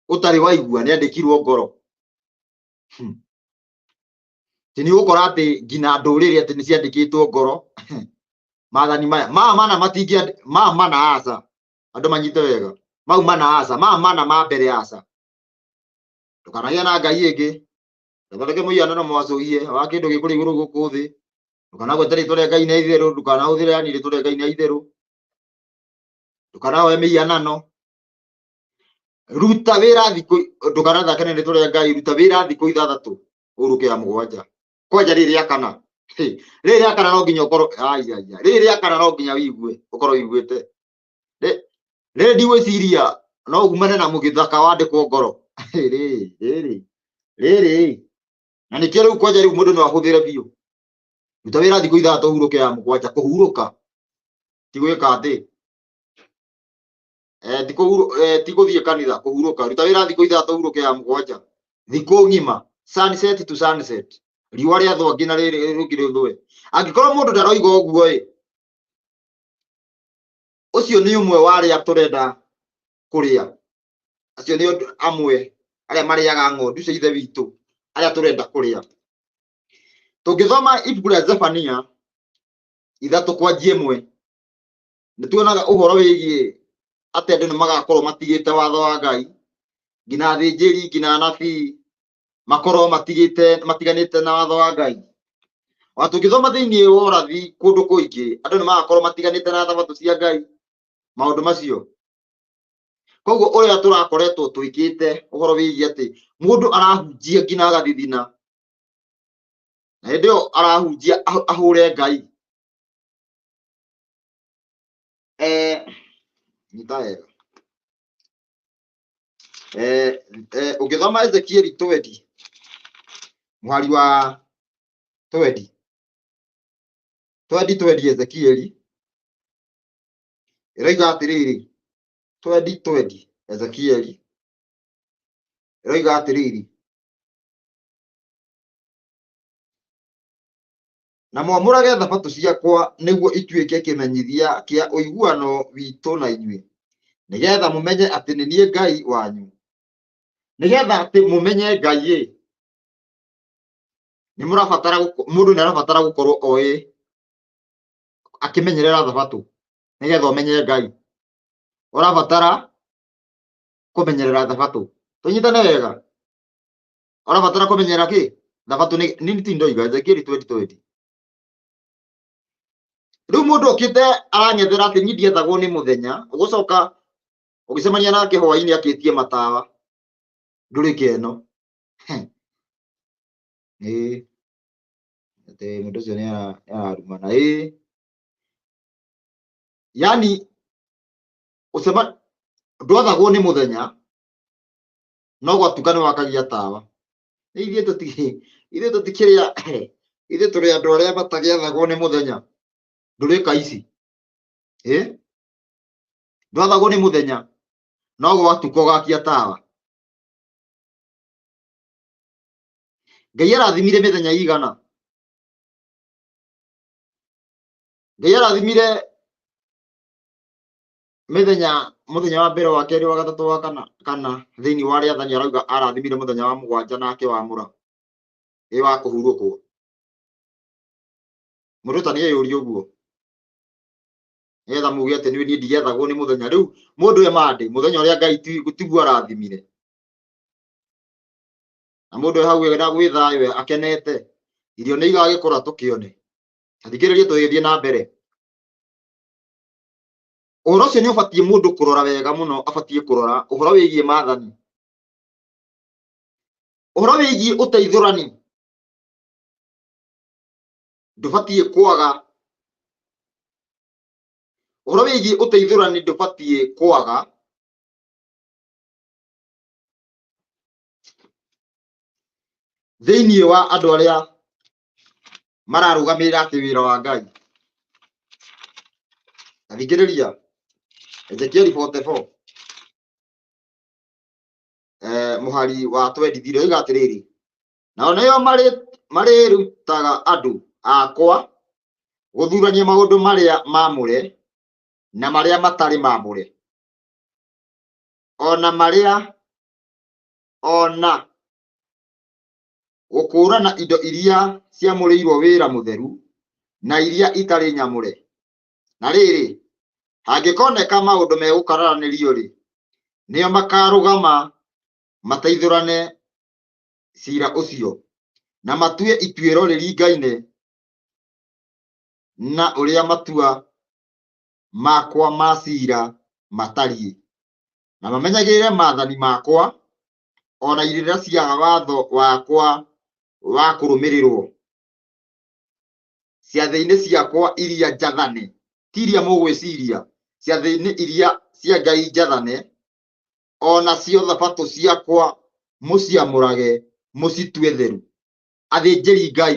ũtarĩ waigua nĩ andĩkirwo ngoro. Atĩ nĩ ũgũkora atĩ nginya ndũrĩrĩ atĩ nĩ ciandĩkĩtwo ngoro. Maathani maya maya mana matingĩ, maya mana aca, andũ manyite wega, mau mana aca, maya mana ma mbere aca. Ndũkanagĩe na ngai ĩngĩ, ndũgathondeke mũhianano mwacũhie wa kĩndũ gĩ kũrĩa igũrũ gũkũ thĩ, ndũkanagwete rĩtwa rĩa Ngai na itherũ, ndũkanahũthĩre yani rĩtwa rĩa Ngai na itherũ, ndũkanahoe mĩhianano, ruta wĩra thikũ, ndũkanathake na rĩtwa rĩa Ngai, ruta wĩra thikũ ithathatũ ũrũke ya mũgwanja. Kwanja rĩrĩ rĩa kana, rĩrĩ rĩa kana no nginya ũkorwo, ai ai ai, rĩrĩ rĩa kana no nginya ũigue, ũkorwo ũiguĩte. Rĩrĩ ndigwĩciria no umane na mũgĩthaka wandĩkwo ngoro. Rĩrĩ, rĩrĩ, rĩrĩ. Na nĩkĩo rĩu kwanja rĩu mũndũ no ahũthĩre biũ. Ruta wĩra thikũ ithathatũ ũhurũke ya mũgwanja, kũhurũka ti gwĩka atĩ, ti gũthiĩ kanitha, kũhurũka. Ruta wĩra thikũ ithathatũ ũhurũke ya mũgwanja, thikũ ng'ima, sunset to sunset, riũa rĩathũa nginya rĩrĩ rĩngĩ rĩthũe. Angĩkorwo mũndũ ndaroiga ũguo ĩ, ũcio nĩ ũmwe wa arĩa tũrenda kũrĩa. Acio nĩ amwe arĩa marĩaga ng'ondu cia Ithe witũ, arĩa tũrenda kũrĩa. Tũngĩthoma ibuku rĩa Zefania 3:1, nĩ tuonaga ũhoro wĩgiĩ atĩ andũ nĩ magakorwo matigĩte watho wa Ngai, nginya athĩnjĩri, nginya anabii makorwo matiganĩte na watho wa Ngai. Ona tũngĩthoma thĩinĩ wa ũrathi kũndũ kũingĩ, andũ nĩ magakorwo matiganĩte na thabatũ cia Ngai, maũndũ macio. Koguo ũrĩa tũrakoretwo twĩkĩte ũhoro wĩgiĩ atĩ mũndũ arahunjia nginya agathithina, na hĩndĩ ĩyo arahunjia ahũre Ngai. Nyita wega. Ũngĩthoma Ezekieli 20, mũhari wa 20. 20, 20 Ezekieli. Ĩroiga atĩrĩrĩ, 20, 20 Ezekieli. Ĩroiga atĩrĩrĩ, na mwamũrage thabatũ ciakwa nĩguo ituĩke kĩmenyithia kĩa ũiguano witũ na inyuĩ, nĩgetha mũmenye atĩ nĩ niĩ Ngai wanyu. Nĩgetha atĩ mũmenye Ngai ĩ, nĩ mũrabatara mũndũ nĩ arabatara gũkorwo oĩ akĩmenyerera thabatũ. Nĩgetha ũmenye Ngai ũrabatara kũmenyerera thabatũ. Tũnyitane wega, ũrabatara kũmenyerera kĩ? Thabatũ. Nĩ nini ti ndoiga Ezekieli 20:20. Rĩu mũndũ okĩte arang'ethera atĩ niĩ ndiathagwo nĩ mũthenya, ũgũcoka ũgĩcemania nake hwaĩ-inĩ akĩtie matawa, ndũrĩ keno. Ĩĩ, atĩ mũndũ ũcio nĩ ararumana. Ĩĩ, yani ũcema ndwathagwo nĩ mũthenya no gwatuka nĩ wakagia tawa. Nĩ ithuĩ tũtikĩrĩa, ithuĩ tũrĩ andũ arĩa matagĩathagwo nĩ mũthenya. Ndũrĩka ici. Ĩ, ndwathagwo nĩ mũthenya no gwatuka ũgakia tawa. Ngai arathimire mĩthenya igana? Ngai arathimire mĩthenya, mũthenya wa mbere, wa kerĩ, wa gatatũ, wa kana, kana thĩinĩ wa rĩathani arauga arathimire mũthenya wa mũgwanja na akĩwamũra ĩ wa kũhurũkwo. Mũndũ ta nĩeyũrie ũguo nĩgetha muge atĩ niĩ ndigethagwo nĩ mũthenya. Rĩu mũndũ e mandĩ mũthenya ũrĩa Ngai tiguo arathimire, na mũndũ e hau na gwĩ thayũ akenete, irio nĩ igagĩkũra tũkĩone. Thikĩrĩria tũgĩthiĩ na mbere. Ũhoro ũcio nĩ ũbatiĩ mũndũ kũrora wega mũno, abatiĩ kũrora ũhoro wĩgiĩ maathani, ũhoro wĩgiĩ ũteithũrani ndũbatiĩ kwaga, ũhoro wĩgiĩ ũteithũrani ndũbatiĩ kwaga thĩinĩ wa andũ arĩa mararũgamĩrĩra atĩ wĩra wa Ngai. Ta thikĩrĩria Ezekieli 44 mũhari wa 23 oiga atĩrĩrĩ, nao nĩo marĩrutaga andũ akwa gũthurania maũndũ marĩa mamũre na marĩa matarĩ mamũre, ona marĩa ona gũkũũrana indo iria ciamũrĩirwo wĩra mũtheru na iria itarĩ nyamũre. Na rĩrĩ, hangĩkoneka maũndũ megũkararanĩrio-rĩ, nĩo makarũgama mateithũrane cira ũcio, na matue ituĩro rĩringaine na ũrĩa matua makwa ma cira matariĩ, na mamenyagĩrĩre maathani makwa ona irĩra cia watho wakwa wa kũrũmĩrĩrwo ciathĩ-inĩ ciakwa iria njathane, ti iria mũgwĩciria, ciathĩ-inĩ iria cia Ngai njathane, ona cio thabatũ ciakwa mũciamũrage mũcitue theru. Athĩnjĩri Ngai,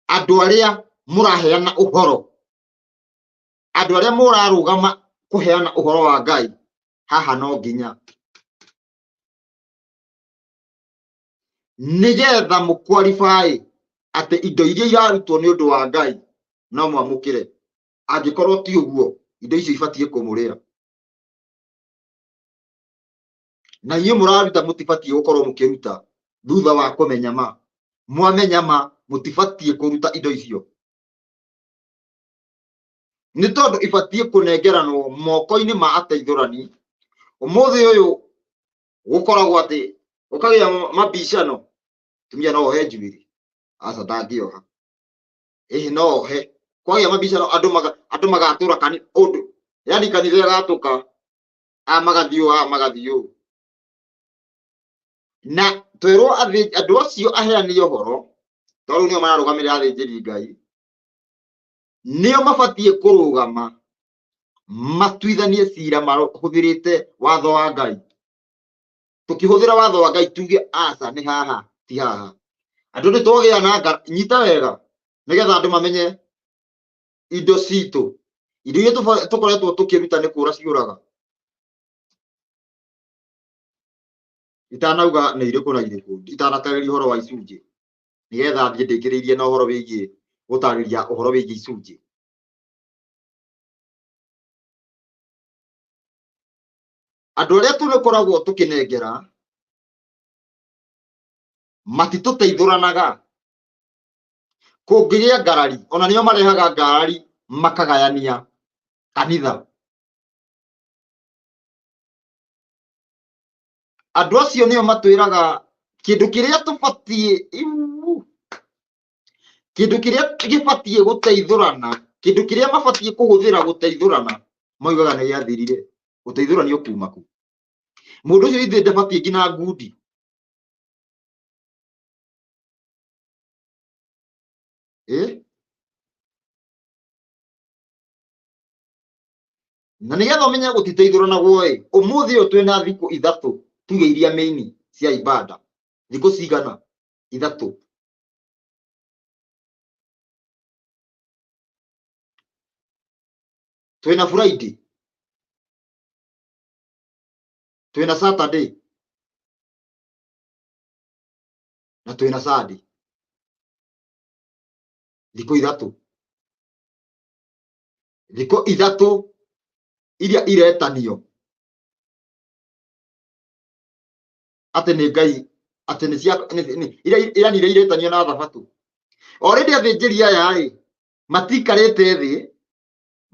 andũ arĩa mũraheana ũhoro, andũ arĩa mũrarũgama kũheana ũhoro wa Ngai, haha no nginya nĩgetha mũqualify atĩ indo iria irarutwo nĩ ũndũ wa Ngai no mwamũkĩre. Angĩkorwo ti ũguo, indo icio ibatiĩ kũmũrĩa, na inyuĩ mũraruta mũtibatiĩ gũkorwo mũkĩruta thutha wa kũmenya ma. Mwamenya ma, mũtibatiĩ kũruta indo icio, nĩ tondũ ibatiĩ kũnengeranwo moko-inĩ ma ateithũrani. Ũmũthĩ ũyũ gũkoragwo atĩ gũkagĩa mabicano, tumia no ohe njuĩrĩ, aca ndangĩoha, ĩhĩ no ohe. Kwagĩa mabicano andũ magatũra kani ũndũ, yani kanitha ĩgatũka, aya magathiĩ ũũ, aya magathiĩ ũũ, na twerwo andũ acio aheani ũhoro, tondũ nĩo mararũgamĩrĩra athĩnjĩri Ngai, nĩo mabatiĩ kũrũgama matuithanie cira mahũthĩrĩte watho wa Ngai. Tũkĩhũthĩra watho wa Ngai tuge aca nĩ haha ti haha. Andũ nĩ twagĩa na nyita wega nĩgetha andũ mamenye indo citũ, indo iria tũkoretwo tũkĩruta nĩ kũra ciũraga. Itanauga nĩ irĩkũ na irĩkũ, itanatarĩria ũhoro wa icunjĩ, nĩgetha thiĩ ndĩkĩrĩirie na ũhoro wĩgiĩ gũtarĩria ũhoro wĩgiĩ icunjĩ. Andũ arĩa tũgĩkoragwo tũkĩnengera matitũteithũranaga. Kũngĩgĩa ngarari, ona nĩo marehaga ngarari makagayania kanitha. Andũ acio nĩo matwĩraga kĩndũ kĩrĩa tũbatiĩ iu, kĩndũ kĩrĩa gĩbatiĩ gũteithũrana, kĩndũ kĩrĩa mabatiĩ kũhũthĩra gũteithũrana, moigaga nĩ gĩathirire. Gũteithũranio kuma kũ? Mũndũ ũcio ithuĩ ndabatiĩ nginya ngundi. Eh? Na nĩgetha ũmenye gũtiteithũranagwo ĩ, ũmũthĩ ũyũ twĩna thikũ ithatũ tuge iria main cia ibada. Thikũ cigana? Ithatũ. Twĩna Friday, twĩna Saturday na twĩna Sunday. Thikũ ithatũ. Thikũ ithatũ iria iretanio atĩ nĩ Ngai, atĩ nĩ cia, iria, yani iria iretanio na thabatũ. Already athĩnjĩri aya ĩ matikarĩte thĩ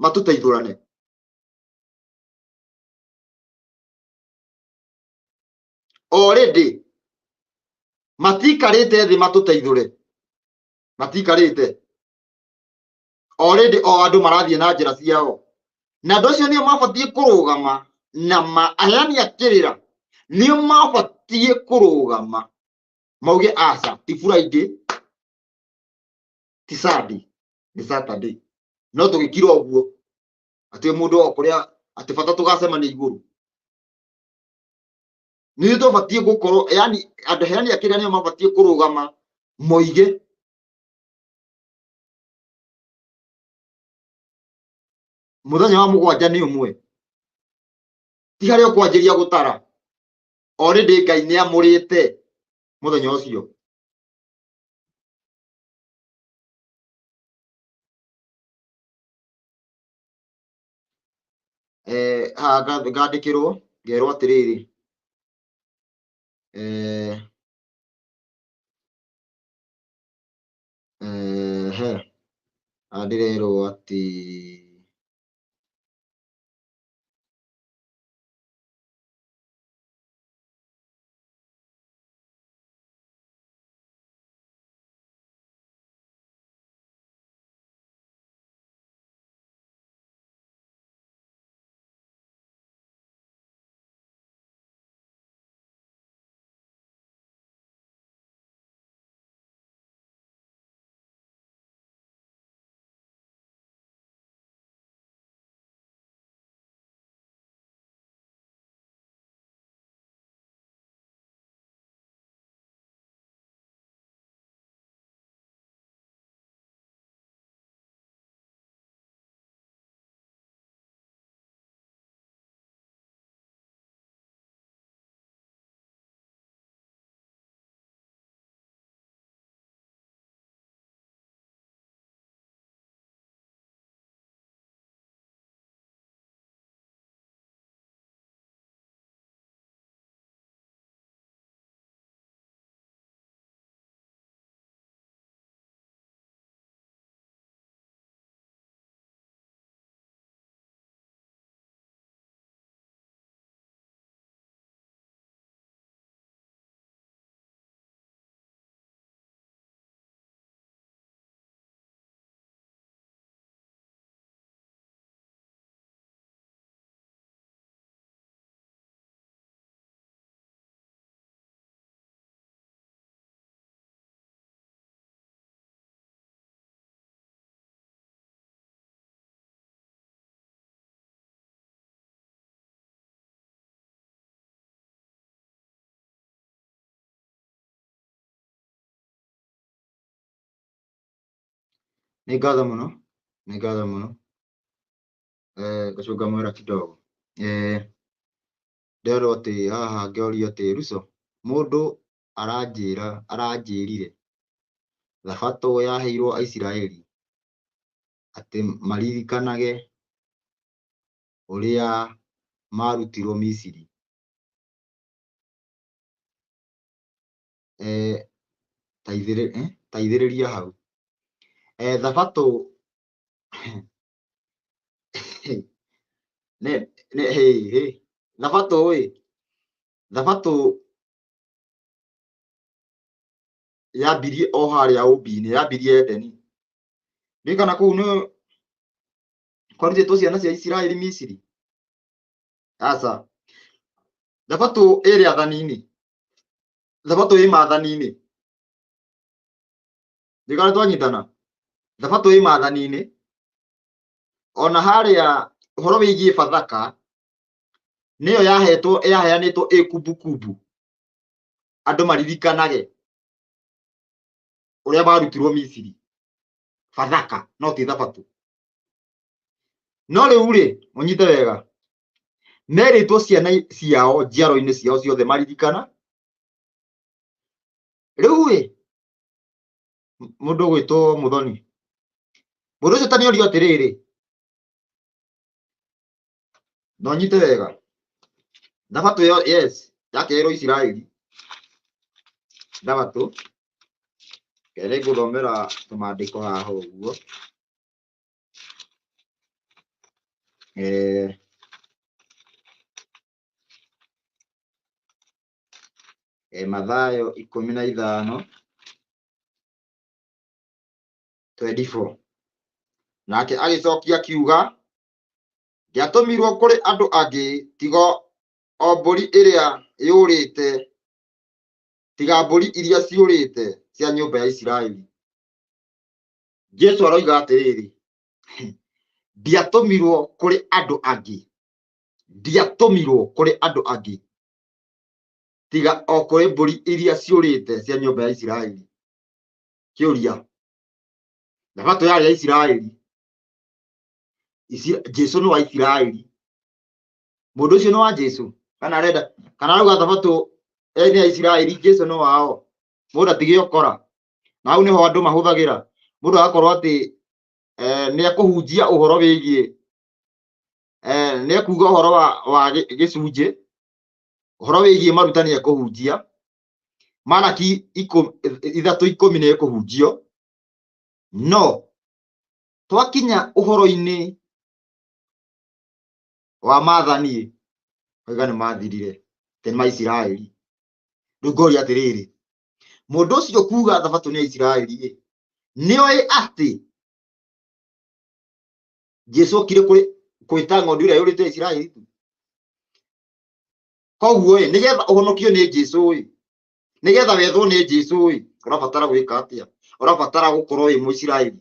matũteithũrane. Already matikarĩte thĩ matũteithũre, matikarĩte. Already o andũ marathiĩ na njĩra ciao, na andũ acio nĩo mabatiĩ kũrũgama na aheani a kĩrĩra nĩo mabatiĩ kũrũgama mauge aca, ti Friday, ti Sunday, nĩ Saturday. No tũgĩkira ũguo atĩ mũndũ o kũrĩa atĩ bata tũgacemania igũrũ. Nĩ tũbatiĩ gũkorwo, yani andũ aheani a kĩrĩra nĩo mabatiĩ kũrũgama moige mũthenya wa mũgwanja nĩ ũmwe, ti harĩa ũkwanjĩria gũtara. Already Ngai nĩ amũrĩte mũthenya ũcio. Haha ngandĩkĩrwo ngerwo atĩrĩrĩ, he haha ndĩrerwo atĩ Nĩ ngatho mũno, nĩ ngatho mũno. Ngacũnga mwera kidogo. Nderwo atĩ haha ngĩorio atĩ Ruco, mũndũ aranjĩrire thabatũ yaheirwo Aisiraeli atĩ maririkanage ũrĩa marutirwo Misiri. Taithĩrĩria hau. Thabatũ thabatũ ĩ Thabatũ yambirie o harĩa ũmbi-inĩ, yambirie Edeni. Ririkana kũu nĩ kwarutĩtwo ciana cia Isiraeli Misiri. Aca. Thabatũ ĩ rĩathani-inĩ. Thabatũ ĩ maathani-inĩ. Ndirikana twanyitana. Thabatũ ĩ maathani-inĩ. Ona harĩa ũhoro wĩgiĩ Bathaka nĩyo yahetwo yaheanĩtwo ĩ kumbukumbu andũ maririkanage ũrĩa marutirwo Misiri. Bathaka no ti thabatũ. No rĩu rĩ, mũnyite wega, merĩtwo ciana ciao njiaro-inĩ ciao ciothe maririkana. Rĩu rĩ, mũndũ ũgwĩtwo Mũthoni, mũndũ ũcio ta nĩorio atĩrĩrĩ, na ũnyite wega, thabatũ ĩyo yes yakeerwo Isiraeli, thabatũ reke nĩngũthomera tũmandĩko haha ũguo. Eh, Mathayo 15:24. Nake agĩcokia akiuga, ndiatũmirwo kũrĩ andũ angĩ tiga o mbũri ĩrĩa yũrĩte, tiga mbũri iria ciũrĩte cia nyũmba ya Isiraeli. Jesu aroiga atĩrĩrĩ, ndiatũmirwo kũrĩ andũ angĩ, ndiatũmirwo kũrĩ andũ angĩ tiga o kũrĩ mbũri iria ciũrĩte cia nyũmba ya Isiraeli. Kĩũria, thabatũ yarĩ ya Isiraeli, Jesu nĩ wa Isiraeli, mũndũ ũcio nĩ wa Jesu kana arenda kana arauga thabatũ nĩ ya Isiraeli, Jesu nĩ wao. Mũndũ atige ũkora, na hau nĩho andũ mahũthagĩra mũndũ agakorwo atĩ nĩ ekũhunjia ũhoro wĩgiĩ nĩ ekuga ũhoro wa gĩcunjĩ, ũhoro wĩgiĩ maruta nĩ ekũhunjia, Malaki 3:10 nĩ ekũhunjio, no twakinya ũhoro-inĩ wa maathani oiga nĩ mathirire, atĩ nĩ ma Isiraeli. Rĩu ngoria atĩrĩrĩ, mũndũ ũcio kuga thabatũ nĩ ya Isiraeli ĩ, nĩoĩ atĩ Jesu okire gwĩta ng'ondu ĩrĩa yũrĩte ya Isiraeli tu? Koguo ĩ, nĩgetha ũhonokio nĩ Jesu ĩ, nĩgetha wethwo nĩ Jesu ĩ, ũrabatara gwĩka atĩa? Ũrabatara gũkorwo wĩ Mũisiraeli,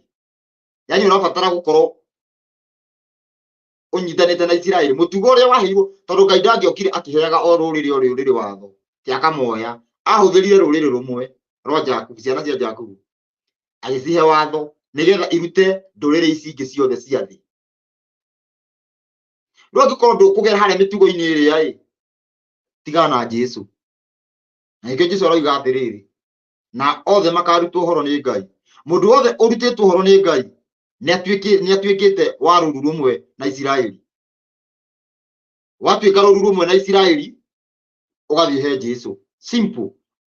yaani ũrabatara gũkorwo ũnyitanĩte na Isiraeli, mũtugo ũrĩa waheirwo, tondũ Ngai ndangĩokire akĩheaga o rũrĩrĩ o rũrĩrĩ watho, ti akamoya, ahũthĩrire rũrĩrĩ rũmwe rwa Jakubu, ciana cia Jakubu, agĩcihe watho nĩgetha irute ndũrĩrĩ ici ingĩ ciothe cia thĩ. Rĩu angĩkorwo ndũkũgera harĩa mĩtugo-inĩ ĩrĩa ĩ, tigana na Jesu. Na nĩkĩo Jesu aroiga atĩrĩrĩ, na othe makarutwo ũhoro nĩ Ngai. Mũndũ wothe ũrutĩtwo ũhoro nĩ Ngai nĩ atuĩkĩte wa rũru rũmwe na Isiraeli. Watuĩka rũru rũmwe na Isiraeli, ũgathiĩ he Jesu. Simple.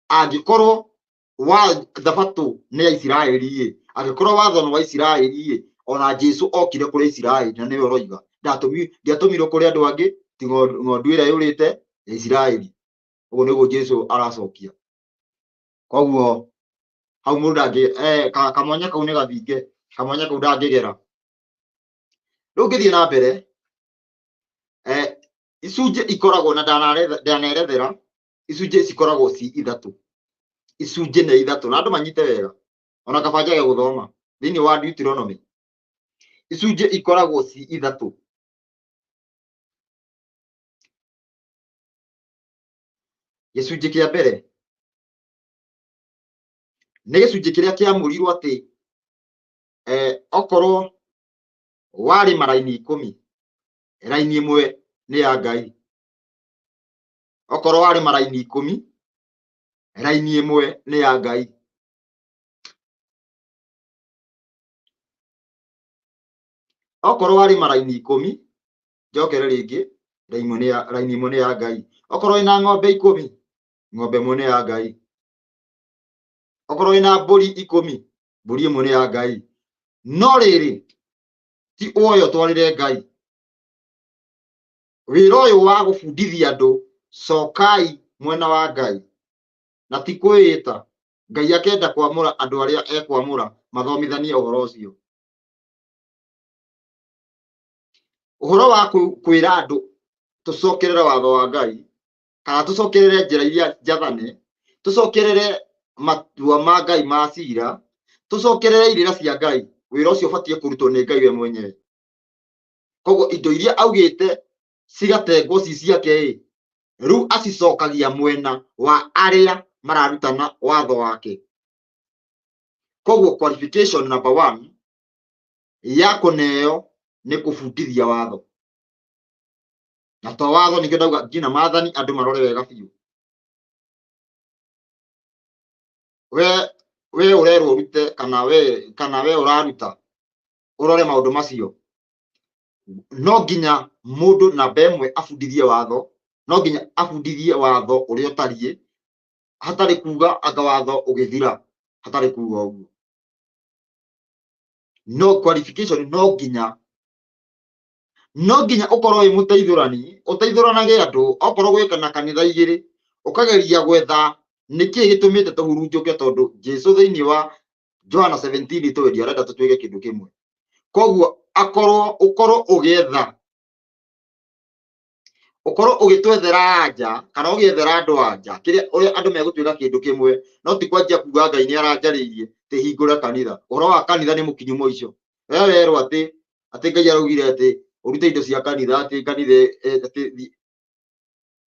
Angĩkorwo wa thabatũ nĩ ya Isiraeli ĩ, angĩkorwo watho nĩ wa Isiraeli ĩ, ona Jesu okire kũrĩ Isiraeli na nĩwe ũroiga ndiatũmirwo kũrĩ andũ angĩ tiga ng'ondu ĩrĩa yũrĩte ya Isiraeli. Ũguo nĩguo Jesu aracokia. Koguo hau mũndũ ndangĩ kamwanya kau nĩ gathinge, kamwanya kau ndangĩgera. Rĩu ngĩthiĩ na mbere, icunjĩ ikoragwo na ndanerethera, icunjĩ cikoragwo ci ithatũ, icunjĩ nĩ ithatũ, na andũ manyite wega, ona kaba njage gũthoma thĩinĩ wa Deuteronomy, icunjĩ ikoragwo ci ithatũ. Gĩcunjĩ kĩa mbere nĩ gĩcunjĩ kĩrĩa kĩamũrirwo atĩ okorwo warĩ maraini 10, raini ĩmwe nĩ ya Ngai. Okorwo warĩ maraini 10, raini ĩmwe nĩ ya Ngai. Okorwo warĩ maraini 10, njokere rĩngĩ, raini ĩmwe nĩ ya Ngai. Okorwo wĩna ng'ombe 10, ng'ombe ĩmwe nĩ ya Ngai. Okorwo wĩna mbũri 10, mbũri ĩmwe nĩ ya Ngai. No rĩrĩ, ti ũoye ũtwarĩre Ngai. Wĩra ũyũ wa gũbundithia andũ, cokai mwena wa Ngai na ti kwĩĩta. Ngai akenda kwamũra andũ arĩa ekwamũra mathomithanie ũhoro ũcio. Ũhoro wa kwĩra andũ tũcokerere watho wa Ngai kana tũcokerere njĩra iria njathane, tũcokerere matua ma Ngai ma cira, tũcokerere irĩra cia Ngai, wĩra ũcio ũbatiĩ kũrutwo nĩ Ngai we mwenyewe. Koguo indo iria augĩte cigatengwo ci ciake ĩ, rĩu acicokagia mwena wa arĩa mararutana watho wake. Koguo qualification number one ya kũneo nĩ kũbundithia watho. Na to watho nĩkĩo ndauga nginya maathani andũ marore wega biũ. We ũrerwo ũrute kana we ũraruta ũrore maũndũ macio. No nginya mũndũ namba ĩmwe abundithie watho, no nginya abundithie watho ũrĩa ũtariĩ, hatarĩ kuga anga watho ũgĩthira, hatarĩ kuga ũguo. No qualification no nginya, no nginya ũkorwo wĩ mũteithũrani, ũteithũranage andũ, okorwo gwĩka na kanitha igĩrĩ, ũkageria gwetha nĩkĩĩ gĩtũmĩte tũhurunjũke, tondũ Jesũ thĩinĩ wa Johana 17 tũĩ arenda tũtuĩke kĩndũ kĩmwe. Koguo akorwo ũkorwo ũgĩetha, ũkorwo ũgĩtwethera anja kana ũgĩethera andũ anja kĩrĩa ũrĩa andũ megũtuĩka kĩndũ kĩmwe, no ti kwanjia kuga Ngai nĩ aranjarĩirie atĩ hingũre kanitha. Ũhoro wa kanitha nĩ mũkinyu mũico. We werwo atĩ Ngai araugire atĩ ũrute indo cia kanitha, atĩ kanitha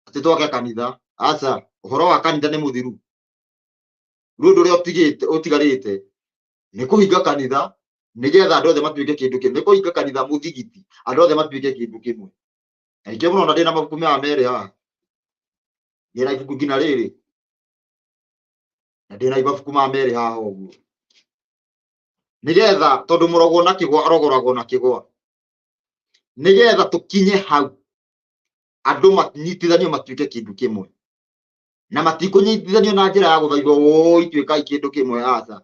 atĩ twake kanitha. Aca, ũhoro wa kanitha nĩ mũthiru. Rĩu ũndũ ũrĩa ũtigarĩte nĩ kũhinga kanitha nĩgetha andũ othe matuĩke kĩndũ kĩmwe. Nĩ kũhinga kanitha mũthigiti, andũ othe matuĩke kĩndũ kĩmwe. Na ningĩ mũrona ndĩna mabuku maya merĩ haha. Ndĩna ibuku nginya rĩrĩ. Na ndĩna mabuku maya merĩ haha ũguo. Nĩgetha tondũ mũrogwo na kĩgwa arogoragwo na kĩgwa. Nĩgetha tũkinye hau andũ manyitithanio matuĩke kĩndũ kĩmwe. Na matikũnyitithanio na njĩra ya gũthaithwo woi tuĩkai kĩndũ kĩmwe, aca.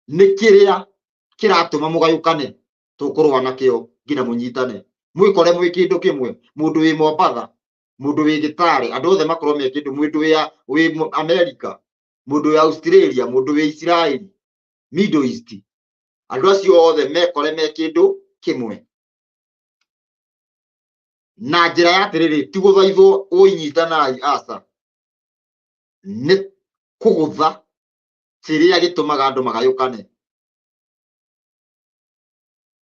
Nĩ kĩrĩa kĩratũma mũgayũkane tũkũrũa nakĩo nginya mũnyitane. Mwĩkore mwĩ kĩndũ kĩmwe, mũndũ wĩ Mombatha, mũndũ wĩ Gĩtare, andũ othe makorwo me kĩndũ, mũndũ wĩ America, mũndũ wĩ Australia, mũndũ wĩ Israel, Middle East, andũ acio othe mekore me kĩndũ kĩmwe. Na njĩra ya atĩrĩrĩ, ti gũthaithwo ũinyitanai, aca. Nĩ kũgũtha kĩrĩa gĩtũmaga andũ magayũkane.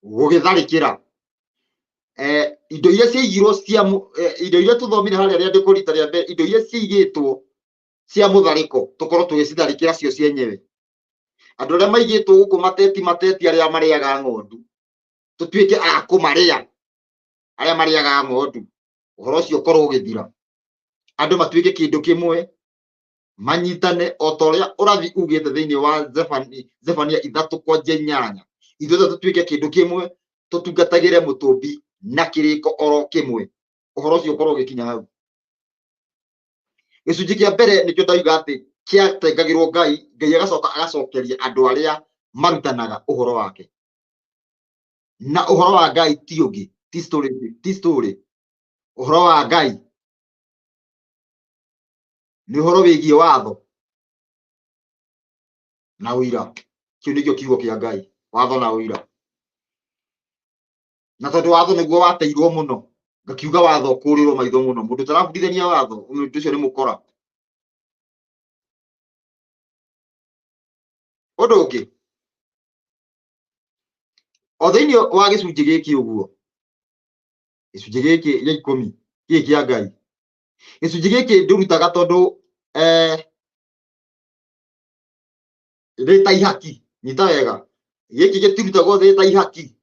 Gũgĩtharĩkĩra. Indo iria ciaigirwo cia indo iria tũthomire harĩa rĩandĩko rita rĩa mbere, indo iria ciaigĩtwo cia mũtharĩko, tũkorwo tũgĩcitharĩkĩra cio cienyewe. Andũ arĩa maigĩtwo gũkũ mateti mateti arĩa marĩaga ng'ondu, tũtuĩke a kũmarĩa arĩa marĩaga ng'ondu, ũhoro ũcio ũkorwo ũgĩthira. Andũ matuĩke kĩndũ kĩmwe, manyitane o ta ũrĩa ũrathi ugĩte thĩinĩ wa Zefania 3:8. Ithuothe tũtuĩke kĩndũ kĩmwe, tũtungatagĩre mũtũmbi na kĩrĩko oro kĩmwe. Ũhoro ũcio ũkorwo ũgĩkinya hau. Gĩcunjĩ kĩa mbere nĩkĩo ndauga atĩ kĩatengagĩrwo Ngai, Ngai agacoka agacokeria andũ arĩa marutanaga ũhoro wake. Na ũhoro wa Ngai ti ũngĩ, ti story, ti story. Ũhoro wa Ngai nĩ ũhoro wĩgiĩ watho na ũira. Kĩu nĩkĩo kiugo kĩa Ngai, watho na ũira. Na tondũ watho nĩguo wateirwo mũno, ngakiuga watho ũkũrĩrwo maitho mũno. Mũndũ ũtarabundithania watho, mũndũ ũcio nĩ mũkora. Ũndũ ũngĩ, o thĩinĩ wa gĩcunjĩ gĩkĩ ũguo, gĩcunjĩ gĩkĩ gĩa 10 gĩkĩ kĩa Ngai, gĩcunjĩ gĩkĩ ndĩrutaga tondũ rĩ ta ihaki, nyita wega, gĩkĩ gĩtirutagwo rĩ ta ihaki.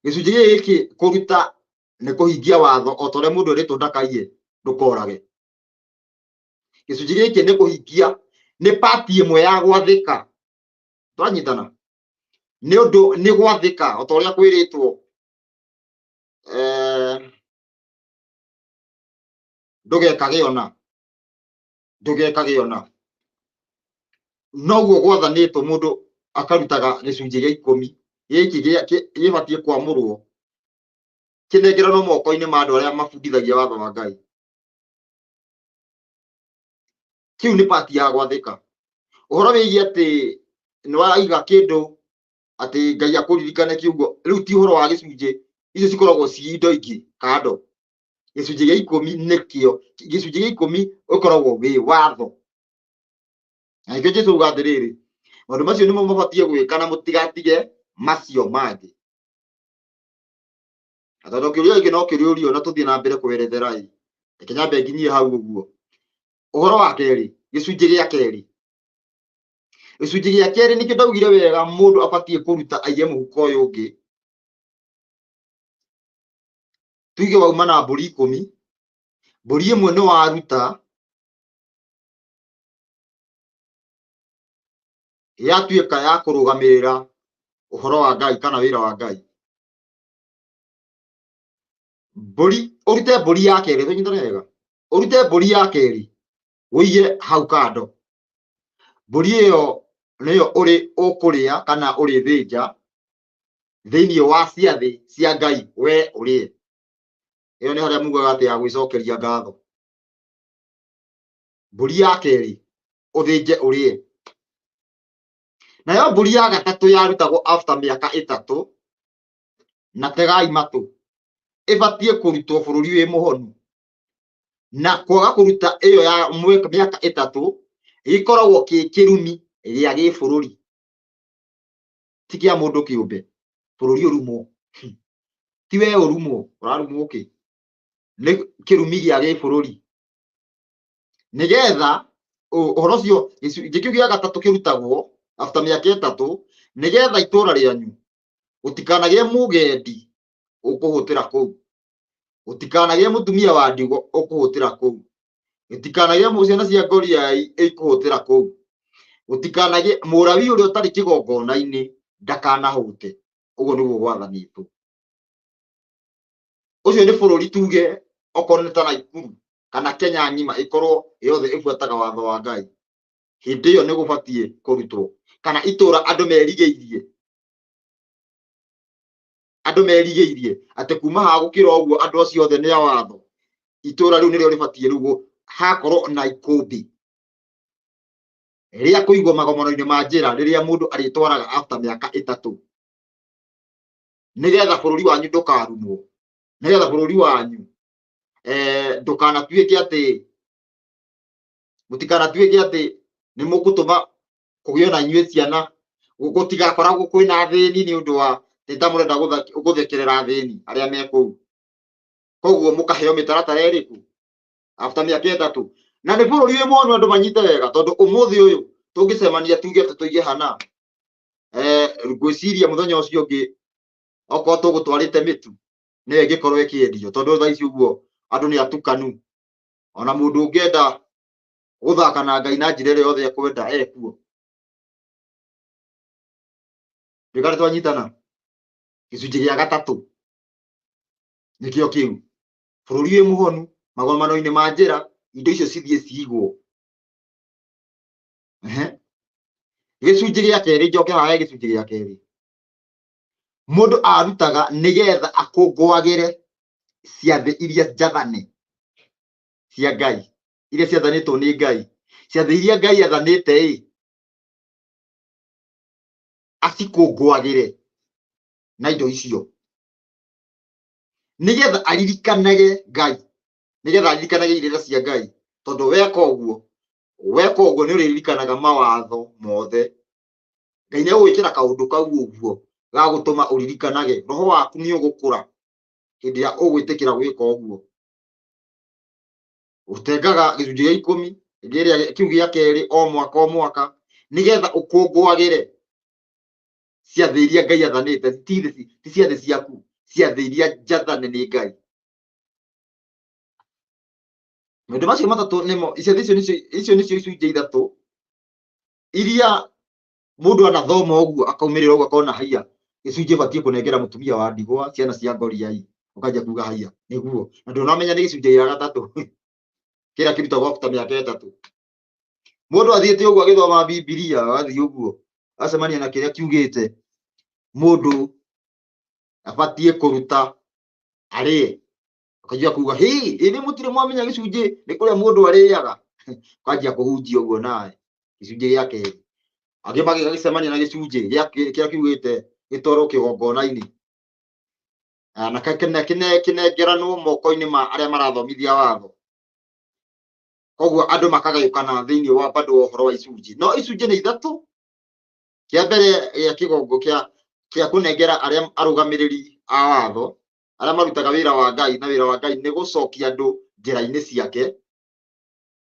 Gĩcunjĩ gĩkĩ kũruta nĩ kũhingia watho o ta ũrĩa mũndũ erĩtwo ndakaiye, ndũkorage. Gĩcunjĩ gĩkĩ nĩ kũhingia, nĩ pati ĩmwe ya gwathĩka. Twanyitana? Nĩ ũndũ nĩ gwathĩka o ta ũrĩa kwĩrĩtwo, ndũgekage ona, ndũgekage ona. Noguo gwathanĩtwo mũndũ akarutaga gĩcunjĩ gĩa 10 gĩkĩ gĩbatiĩ kwamũrwo kĩnengeranwo moko-inĩ ma andũ arĩa mabundithagia watho wa Ngai. Kĩu nĩ part ya gwathĩka. Ũhoro wĩgiĩ atĩ nĩ waiga kĩndũ atĩ Ngai akũririkane kiugo, rĩu ti ũhoro wa gĩcunjĩ, icio cikoragwo ci indo ingĩ kando. Gĩcunjĩ gĩa ikũmi nĩkĩo, gĩcunjĩ gĩa ikũmi ũkoragwo wĩ watho. Na nĩkĩo Jesũ auga atĩrĩrĩ, maũndũ macio nĩmo mũbatiĩ gwĩka na mũtigatige macio mangĩ. Na tondũ kĩũria gĩkĩ no kĩrĩũrio na tũthiĩ na mbere kwerethera ĩ, reke nyambe nginyie hau ũguo. Ũhoro wa kerĩ, gĩcunjĩ gĩa kerĩ. Gĩcunjĩ gĩa kerĩ nĩkĩo ndaugire wega mũndũ abatiĩ kũruta aige mũhuko ũyũ ũngĩ. Tuge wauma na mbũri ikũmi, mbũri ĩmwe nĩ waruta, yatuĩka ya kũrũgamĩrĩra ũhoro wa Ngai kana wĩra wa Ngai. Mbũri, ũrute mbũri ya kerĩ, tũnyitane wega, ũrute mbũri ya kerĩ, ũige hau kando. Mbũri ĩyo nĩyo ũrĩ ũkũrĩa kana ũrĩthĩnja thĩinĩ wa ciathĩ cia Ngai we ũrĩe. Ĩyo nĩ harĩa mugaga atĩ ya gwĩcokeria ngatho. Mbũri ya kerĩ ũthĩnje ũrĩe. Nayo mbũri ya gatatũ yarutagwo after mĩaka ĩtatũ, na tegai matũ, ĩbatiĩ kũrutwo bũrũri wĩ mũhonu. Na kwaga kũruta ĩyo ya mĩaka ĩtatũ gĩkoragwo kĩ kĩrumi gĩa gĩbũrũri, ti kĩa mũndũ kĩũmbe. Bũrũri ũrumwo, ti we ũrumwo, ũrarumwo kĩ? Nĩ kĩrumi gĩa gĩbũrũri. Nĩgetha ũhoro ũcio, gĩcunjĩ kĩu gĩa gatatũ kĩrutagwo after mĩaka ĩtatũ, nĩgetha itũra rĩanyu gũtikanagĩe mũgendi ũkũhũtĩra kũu, gũtikanagĩe mũtumia wa ndigwa ũkũhũtĩra kũu, gũtikanagĩe ciana cia ngoriai ikũhũtĩra kũu, gũtikanagĩe mũrawi ũrĩa ũtarĩ kĩgongona-inĩ ndakanahũte. Ũguo nĩguo gwathanĩtwo. Ũcio nĩ bũrũri tuge okorwo nĩ ta Naikuru kana Kenya ng'ima ĩkorwo yothe ĩbuataga watho wa Ngai, hĩndĩ ĩyo nĩ gũbatiĩ kũrutwo. Kana itũra andũ merigĩirie, andũ merigĩirie atĩ kuma haha gũkĩra ũguo andũ acio othe nĩ a watho, itũra rĩu nĩrĩo rĩbatiĩ rĩu hakorwo na ikũmbĩ rĩa kũigwo magomano-inĩ ma njĩra rĩrĩa mũndũ arĩtwaraga after mĩaka ĩtatũ, nĩgetha bũrũri wanyu ndũkarumwo, nĩgetha bũrũri wanyu ndũkanatuĩke atĩ, mũtikanatuĩke atĩ nĩ mũgũtũma kũgĩe na inyuĩ ciana, gũtigakoragwo kwĩna athĩni nĩ ũndũ wa nĩ ta mũrenda gũthekerera athĩni arĩa me kũu. Koguo mũkaheo mĩtaratara ĩrĩkũ after mĩaka ĩtatũ. Na nĩ bũrũri wĩ mwonu andũ manyite wega, tondũ ũmũthĩ ũyũ tũngĩcemania tuge atĩ tũige hana, ngwĩciria mũthenya ũcio ũngĩ okorwo tũgũtwarĩte mĩtu nĩyo ĩngĩkorwo ĩkĩendio, tondũ thaa ici ũguo andũ nĩ atukanu. Ona mũndũ ũngĩenda gũthaka na Ngai na njĩra ĩrĩa yothe ekwenda ekuo. Ndĩkare twanyitana gĩcunjĩ gĩa gatatũ nĩkĩo kĩu, bũrũri wĩ mũhonu, magomano-inĩ ma njĩra, indo icio cithiĩ cigwo. Gĩcunjĩ gĩa kerĩ, njoke haha gĩcunjĩ gĩa kerĩ, mũndũ arutaga nĩgetha akũngũagĩre ciathĩ iria njathane cia Ngai, iria ciathanĩtwo nĩ Ngai, ciathĩ iria Ngai athanĩte ĩ, acikũngũagĩre na indo icio nĩgetha aririkanage Ngai, nĩgetha aririkanage irĩra cia Ngai, tondũ weka ũguo, weka ũguo nĩ ũrĩririkanaga mawatho mothe. Ngai nĩ egũgwĩkĩra kaũndũ kau ũguo ga gũtũma ũririkanage, roho waku nĩ ũgũkũra hĩndĩ ĩrĩa ũgwĩtĩkĩra gwĩka ũguo. Ũtengaga gĩcunjĩ gĩa ikũmi kĩrĩa kĩu gĩa kerĩ o mwaka o mwaka, nĩgetha ũkũngũagĩre ciathĩ iria Ngai athanĩte, ti ciathĩ ciaku, ciathĩ iria njathane nĩ Ngai. Maũndũ macio matatũ nĩmo, ciathĩ icio nĩcio, icio nĩcio icunjĩ ithatũ iria mũndũ anathoma ũguo akaumĩrĩra ũguo akona haiya, gĩcunjĩ batiĩ kũnengera mũtumia wa ndigwa, ciana cia ngoriai, ũkanjia kuga haiya nĩguo, na ndũnamenya nĩ gĩcunjĩ gĩa gatatũ kĩrĩa kĩrutagwo after mĩaka ĩtatũ. Mũndũ athiĩte ũguo agĩthoma Bibilia, agathiĩ ũguo acemania na kĩrĩa kiugĩte mũndũ abatiĩ kũruta arĩe, akanjia kuga hĩ, ĩ nĩ mũtirĩ mwamenya gĩcunjĩ nĩ kũrĩa mũndũ arĩaga. Ũkanjia kũhunjia ũguo nawe gĩcunjĩ gĩa kerĩ. Angĩ magĩcemania na gĩcunjĩ kĩrĩa kiugĩte gĩtwarwo kĩgongona-inĩ. Na kĩnengeranwo moko-inĩ ma arĩa marathomithia watho. Koguo andũ makagayũkana thĩinĩ wa bado wa ũhoro wa icunjĩ. No icunjĩ nĩ ithatũ. Kĩa mbere gĩa kĩgongo kĩa kũnengera arĩa arũgamĩrĩri a watho, arĩa marutaga wĩra wa Ngai, na wĩra wa Ngai nĩ gũcokia andũ njĩra-inĩ ciake.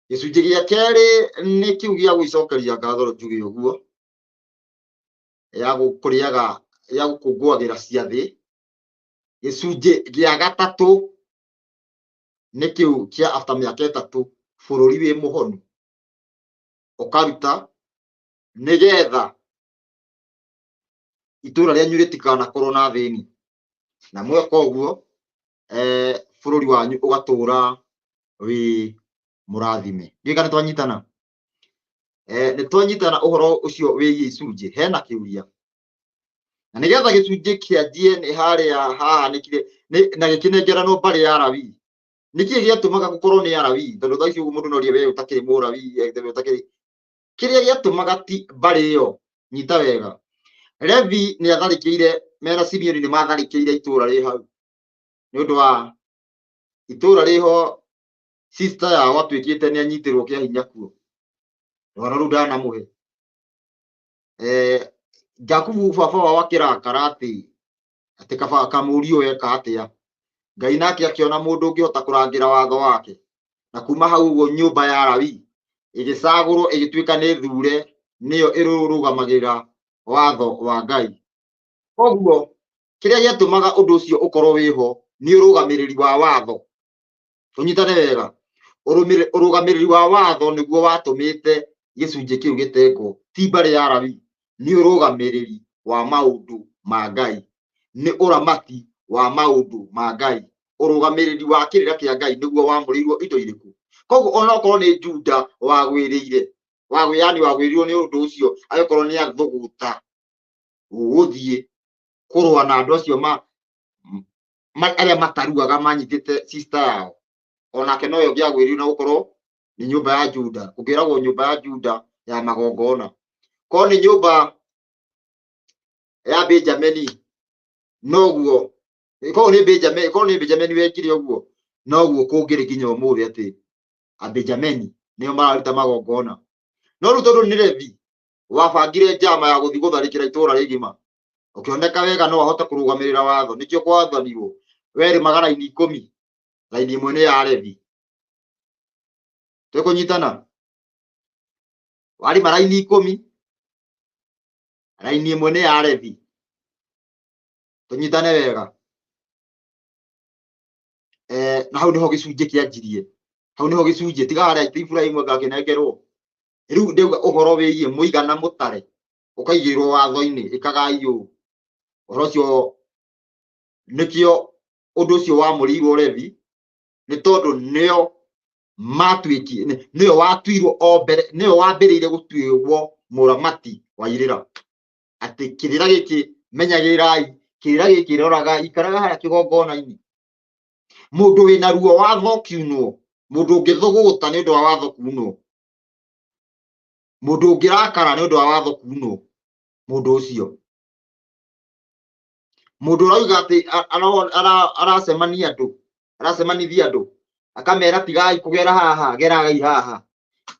Gĩcunjĩ gĩa kerĩ nĩ kĩu gĩa gwĩcokeria ngatho, njuge ũguo, ya kũrĩaga, ya gũkũngũagĩra ciathĩ. Gĩcunjĩ gĩa gatatũ nĩ kĩu kĩa after mĩaka ĩtatũ bũrũri wĩ mũhonu, ũkaruta nĩgetha itũra rĩanyu rĩtikanakorwo na thĩni, na mweka ũguo bũrũri wanyu ũgatũra wĩ mũrathime. Ndiũĩ kana twanyitana. Nĩ twanyitana ũhoro ũcio wĩgiĩ icunjĩ. Hena kĩũria, na nĩgetha gĩcunjĩ kĩanjie nĩ harĩa hahanĩkire na gĩkĩnengeranwo mbarĩ ya Lawi. Nĩkĩĩ gĩatũmaga gũkorwo nĩ Alawi? Tondũ thaa ici ũguo mũndũ no orie, we ũtakĩrĩ Mũlawi, we ũtakĩrĩ. Kĩrĩa gĩatũmaga ti mbarĩ ĩyo, nyita wega, Levi nĩ atharĩkĩire mena Simeoni, nĩ matharĩkĩire itũũra rĩ hau nĩ ũndũ wa itũũra rĩho sister yao atuĩkĩte nĩ anyitĩrwo kĩa hinya kuo, rũgano rũu ndanamũhe. Jakubu baba wao akĩrakara atĩ kaba kamũriũ eka atĩa. Ngai nake akĩona mũndũ ũngĩhota kũrangĩra watho wake, na kuma hau ũguo nyũmba ya Lawi ĩgĩcagũrwo ĩgĩtuĩka nĩ thure, nĩyo ĩrũgamagĩrĩra watho wa Ngai. Koguo kĩrĩa gĩatũmaga ũndũ ũcio ũkorwo wĩho nĩ ũrũgamĩrĩri wa watho. Tũnyitane wega, ũrũgamĩrĩri wa watho nĩguo watũmĩte gĩcunjĩ kĩu gĩtengwo, ti mbarĩ ya Lawi, nĩ ũrũgamĩrĩri wa maũndũ ma Ngai, nĩ ũramati wa maũndũ ma Ngai, ũrũgamĩrĩri wa kĩrĩra kĩa Ngai nĩguo wamũrĩirwo indo irĩkũ. Koguo onokorwo nĩ Juda wagwĩrĩire, yani wagwĩrĩirwo nĩ ũndũ ũcio, agĩkorwo nĩ athũgũta gũthiĩ kũrũa na andũ acio arĩa mataruaga manyitĩte sister yao, onake nowe ũngĩagwĩrĩirwo na gũkorwo nĩ nyũmba ya Juda. Kũngĩragwo nyũmba ya Juda ya magongona, korwo nĩ nyũmba ya Benjamini noguo, korwo nĩ Benjamini, korwo nĩ Benjamini wekire ũguo, noguo kũngĩrĩ nginya ũmũthĩ atĩ a Benjamini nĩo mararuta magongona. No rĩu tondũ nĩ Levi wabangire njama ya gũthiĩ gũtharĩkĩra itũũra rĩgima, ũkĩoneka wega no ahote kũrũgamĩrĩra watho, nĩkĩo gwathanirwo werĩ magana-inĩ ikũmi, raini ĩmwe nĩ ya Levi. Twĩkũnyitana? Warima raini ikũmi, raini ĩmwe nĩ ya Levi. Tũnyitane wega. Na hau niho gĩcunjĩ kĩanjirie, hau niho gĩcunjĩ tiga harĩa ti Iburahĩmu agakĩnengerwo. Rĩu ndauga ũhoro wĩgiĩ mũigana mũtare ũkaigĩrwo watho-inĩ, ĩkagai ũũ. Ũhoro ũcio nĩkĩo ũndũ ũcio wamũrĩirwo Levi, nĩ tondũ nĩo matuĩkire, nĩo watuirwo o mbere, nĩo wambĩrĩire gũtuĩrwo mũramati wa irĩra, atĩ kĩrĩra gĩkĩ menyagĩrĩrai, kĩrĩra gĩkĩ roraga, ikaraga harĩa kĩgongona-inĩ. Mũndũ wĩna ruo watho kiunwo, mũndũ ũngĩthũgũta nĩ ũndũ wa watho kunwo, mũndũ ũngĩrakara nĩ ũndũ wa watho kunwo, mũndũ ũcio mũndũ ũrauga atĩ aracemania andũ, aracemanithia andũ akamera tigai kũgera haha, geragai haha,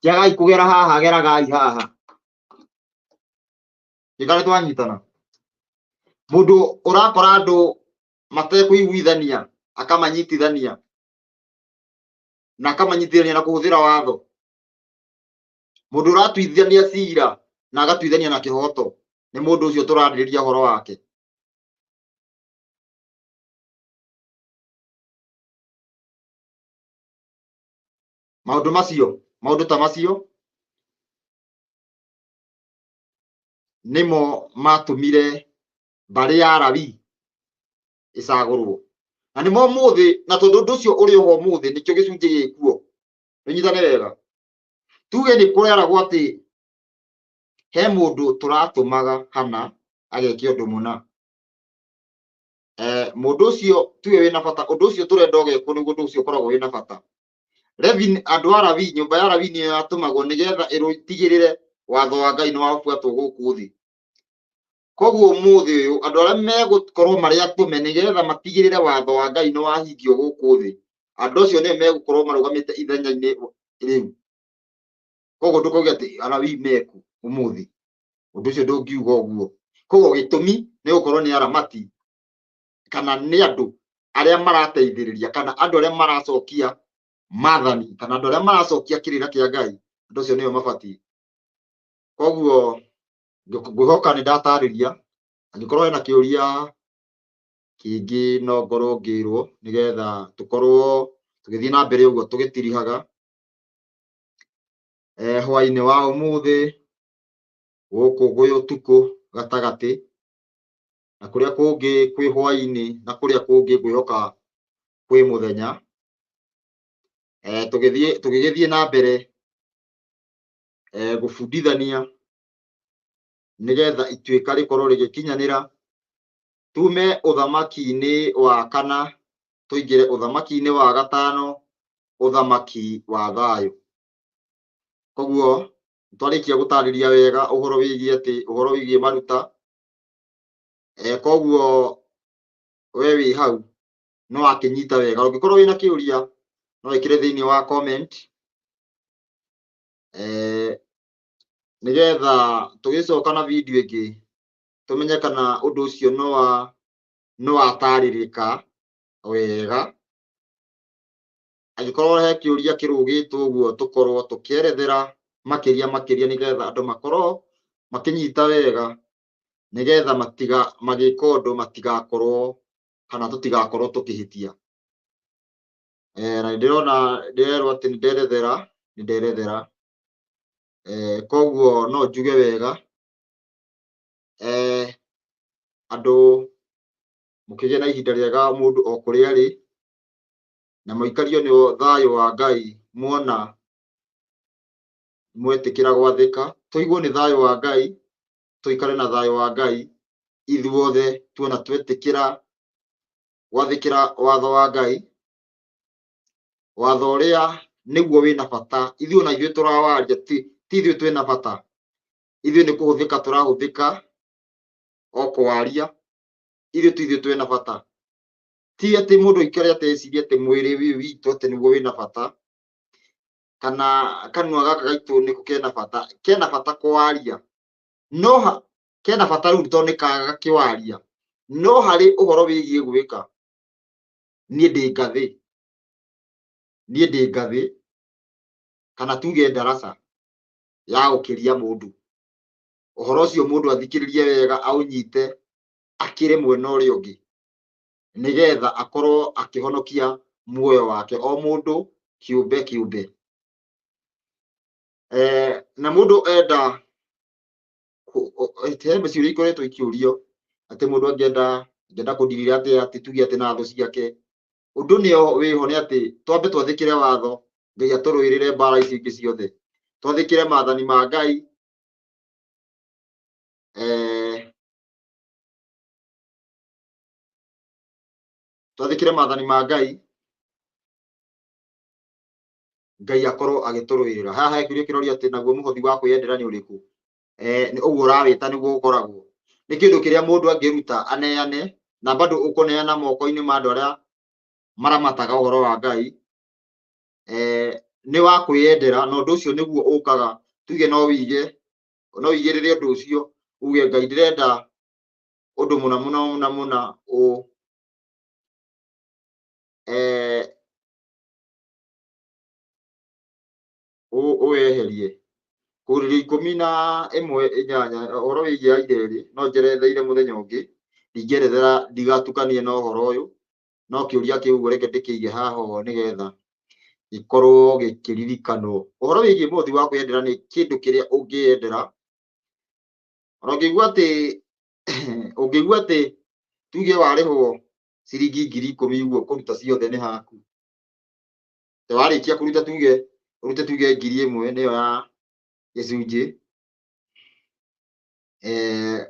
tigai kũgera haha, geragai haha. Gĩkare twanyitana. Mũndũ ũrakora andũ matekũiguithania akamanyitithania, na akamanyitithania na kũhũthĩra watho. Mũndũ ũratuithania cira na agatuithania na kĩhoto, nĩ mũndũ ũcio tũrarĩrĩria ũhoro wake. Maũndũ macio, maũndũ ta macio nĩmo matũmire mbarĩ ya Lawi ĩcagũrwo, na nĩmo ũmũthĩ, na tondũ ũndũ ũcio ũrĩ oho ũmũthĩ, nĩkĩo gĩcunjĩ gĩkuo. Tũnyitane wega, tuge nĩ kũreragwo atĩ he mũndũ tũratũmaga hana ageke ũndũ mũna. Mũndũ ũcio tuge wĩna bata, ũndũ ũcio tũrenda ũgekwo nĩguo ũndũ ũcio ũkoragwo wĩna bata. Levi, andũ a Lawi, nyũmba ya Lawi nĩyo yatũmagwo nĩgetha ĩtigĩrĩre watho wa Ngai nĩ wabuatwo gũkũ thĩ. Koguo ũmũthĩ ũyũ andũ arĩa megũkorwo marĩ atũme nĩgetha matigĩrĩre watho wa Ngai nĩ wahingio gũkũ thĩ, andũ acio nĩo megũkorwo marũgamĩte ithenya-inĩ rĩu. Koguo ndũkauge atĩ Alawii meku ũmũthĩ, ũndũ ũcio ndũngiuga ũguo. Koguo gĩtũmi nĩ gũkorwo nĩ aramati kana nĩ andũ arĩa marateithĩrĩria kana andũ arĩa maracokia maathani kana andũ arĩa maracokia kĩrĩra kĩa Ngai, andũ acio nĩo mabatiĩ. Koguo ngwĩhoka nĩ ndatarĩria, angĩkorwo hena kĩũria kĩngĩ no ngorwo ngĩrwo nĩgetha tũkorwo tũgĩthiĩ na mbere ũguo tũgĩtirihaga. Hwaĩ-inĩ wa ũmũthĩ gũkũ gwĩ ũtukũ gatagatĩ, na kũrĩa kũngĩ kwĩ hwaĩ-inĩ na kũrĩa kũngĩ ngwĩhoka kwĩ mũthenya. Tũgĩgĩthiĩ na mbere gũbundithania nĩgetha ituĩka rĩkorwo rĩgĩkinyanĩra, tume ũthamaki-inĩ wa kana tũingĩre ũthamaki-inĩ wa gatano, ũthamaki wa thayũ. Koguo twarĩkia gũtarĩria wega ũhoro wĩgiĩ atĩ ũhoro wĩgiĩ maruta. Koguo we wĩ hau no wakĩnyita wega. Ũngĩkorwo wĩna kĩũria no wĩkĩre thĩinĩ wa comment, nĩgetha tũgĩcoka na video ĩngĩ tũmenye kana ũndũ ũcio no watarĩrĩka wega. Angĩkorwo he kĩũria kĩrũgĩtwo ũguo tũkorwo tũkĩerethera makĩria makĩria nĩgetha andũ makorwo makĩnyita wega, nĩgetha matiga magĩka ũndũ matigakorwo kana tũtigakorwo tũkĩhĩtia. Na nĩndĩrona ndĩrerwo atĩ nĩnderethera, nĩnderethera. Koguo no njuge wega, andũ mũkĩgĩe na ihinda rĩega mũndũ o kũrĩa arĩ, na mũikario nĩ thayũ wa Ngai muona mwetĩkĩra gwathĩka. Tũiguo nĩ thayũ wa Ngai, tũikare na thayũ wa Ngai ithuothe tuona twetĩkĩra gwathĩkĩra watho wa Ngai, watho ũrĩa nĩguo wĩna bata. Ithuĩ ona ithuĩ tũrawaria ti ithuĩ twĩna bata, ithuĩ nĩ kũhũthĩka tũrahũthĩka o kwaria, ithuĩ ti ithuĩ twĩna bata. Ti atĩ mũndũ aikare atecirie atĩ mwĩrĩ ũyũ witũ atĩ nĩguo wĩna bata, kana kanua gaka gaitũ nĩko kena bata. Kena bata kwaria, no kena bata rĩu tondũ nĩ gakĩwaria, no harĩ ũhoro wĩgiĩ gwĩka, niĩ ndĩ ngathĩ, niĩ ndĩ ngathĩ kana tuge ndaraca ya gũkĩria mũndũ. Ũhoro ũcio mũndũ athikĩrĩrie wega, aũnyite, akĩre mwena ũrĩa ũngĩ, nĩgetha akorwo akĩhonokia muoyo wake, o mũndũ kĩũmbe kĩũmbe. Na mũndũ enda he ciũria ikoretwo ikĩũrio atĩ mũndũ angĩenda kũndirira atĩa atĩ tuge atĩ na thũ ciake. Ũndũ nĩ wĩho nĩ atĩ twambe twathĩkĩre watho, Ngai atũrũĩrĩre mbara ici ingĩ ciothe, twathĩkĩre maathani ma Ngai. Twathĩkĩre maathani ma Ngai, Ngai akorwo agĩtũrũĩrĩra. Haha he kĩũria kĩroria atĩ naguo mũhothi wa kwĩyendera nĩ ũrĩkũ? Nĩ ũguo ũrawĩta nĩguo ũkoragwo. Nĩ kĩndũ kĩrĩa mũndũ angĩruta aneane, na bado ũkũneana moko-inĩ ma andũ arĩa maramataga ũhoro wa Ngai. Nĩ wa kwĩyendera, na ũndũ ũcio nĩguo ũkaga. Tuge no wige, no wigĩrĩre ũndũ ũcio, uge Ngai ndĩrenda ũndũ mũna mũna mũna mũna ũweherie. Kũrĩrĩ 11:8 ũhoro wĩgiĩ aireri no njeretheire mũthenya ũngĩ, ndingĩerethera ndigatukanie na ũhoro ũyũ, no kĩũria kĩu reke ndĩkĩige haha ũguo nĩgetha gĩkorwo gĩkĩririkanwo. Ũhoro wĩgiĩ mũhothi wa kwĩyendera nĩ kĩndũ kĩrĩa ũngĩyendera. Ona ũngĩigua atĩ ũngĩigua atĩ tuge warĩhwo ciringi 10,000 ũguo kũruta ciothe nĩ haku, te warĩkia kũruta tuge ũrute tuge 1,000 nĩyo ya gĩcunjĩ,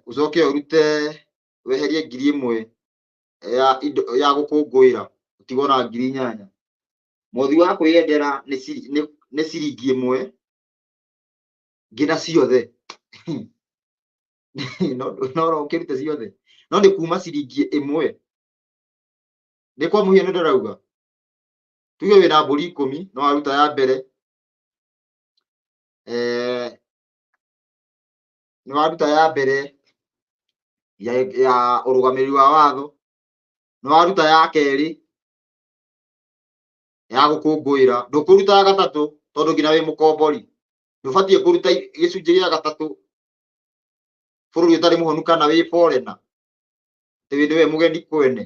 ũcoke ũrute weherie 1,000 ya indo ya gũkũngũĩra, ũtigwo na 8,000. Mũhothi wa kwĩyendera nĩ ciringi ĩmwe nginya ciothe. No no ũkĩrute ciothe, no nĩ kuma ciringi ĩmwe. Nĩ kwa mũhiano ndĩrauga, tuge wĩna mbũri 10, no waruta ya mbere, nĩ waruta ya mbere ya ũrũgamĩrĩri wa watho, nĩ waruta ya kerĩ ya gũkũngũĩra, ndũkũruta ya gatatũ tondũ nginya wĩ mũkombori ndũbatiĩ kũruta gĩcunjĩ gĩa gatatũ bũrũri ũtarĩ mũhonu kana wĩ foreigner, atĩ wĩ nĩwe mũgeni kwene,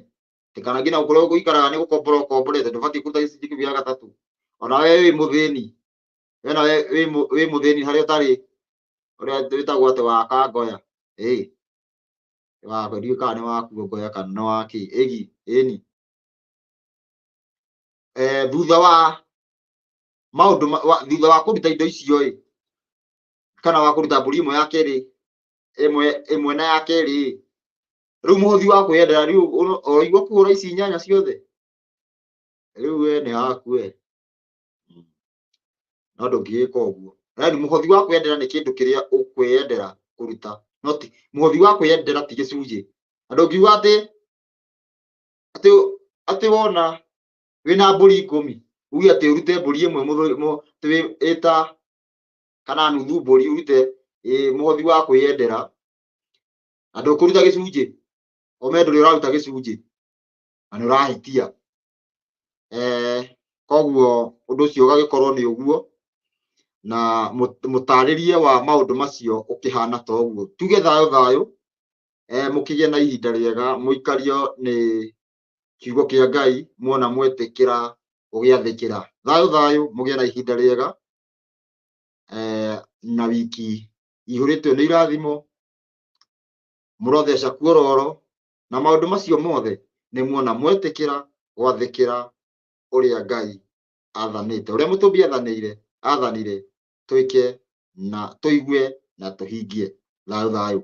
atĩ kana nginya kũrĩa ũgũikaraga nĩ gũkombora ũkomborete, ndũbatiĩ kũruta gĩcunjĩ kĩu gĩa gatatũ. Ona we wĩ mũthĩni, we nawe wĩ mũthĩni harĩa ũtarĩ, ũrĩa wĩtagwo atĩ wa Kangoya, ĩĩ wakwa ndiũĩ kana nĩ waku Ngoya kana nĩ wa kĩ ĩgi ĩni. Thutha wa maũndũ thutha wa kũruta indo icio ĩ, kana wa kũruta mbũri ĩmwe ya kerĩ, ĩmwe na ya kerĩ ĩ, rĩu mũhothi wa kwĩyendera rĩu ũraigua kũhũra ici inyanya ciothe, rĩu we nĩ haku we, no ndũngĩgĩka ũguo. Yaani mũhothi wa kwĩyendera nĩ kĩndũ kĩrĩa ũkwĩyendera kũruta, no ti mũhothi wa kwĩyendera ti gĩcunjĩ. Na ndũngiuga atĩ wona wĩna mbũri 10 uge atĩ ũrute mbũri ĩmwe ĩta kana nuthu mbũri ũrute mũhothi wa kwĩyendera, na ndũkũruta gĩcunjĩ, ũme ndũrĩ ũraruta gĩcunjĩ na nĩ ũrahĩtia. Koguo ũndũ ũcio ũgagĩkorwo nĩ ũguo, na mũtarĩrie wa maũndũ macio ũkĩhana ta ũguo. Tuge thayũ thayũ, mũkĩgĩe na ihinda rĩega, mũikario nĩ kiugo kĩa Ngai, muona mwetĩkĩra gũgĩathĩkĩra. Thayũ thayũ, mũgĩe na ihinda rĩega, na wiki ihũrĩtwo nĩ irathimo, mũrotheca kuororo, na maũndũ macio mothe nĩ muona mwetĩkĩra gwathĩkĩra ũrĩa Ngai athanĩte, ũrĩa mũtũmbi athanire twĩke na tũigue na tũhingie. Thayũ thayũ.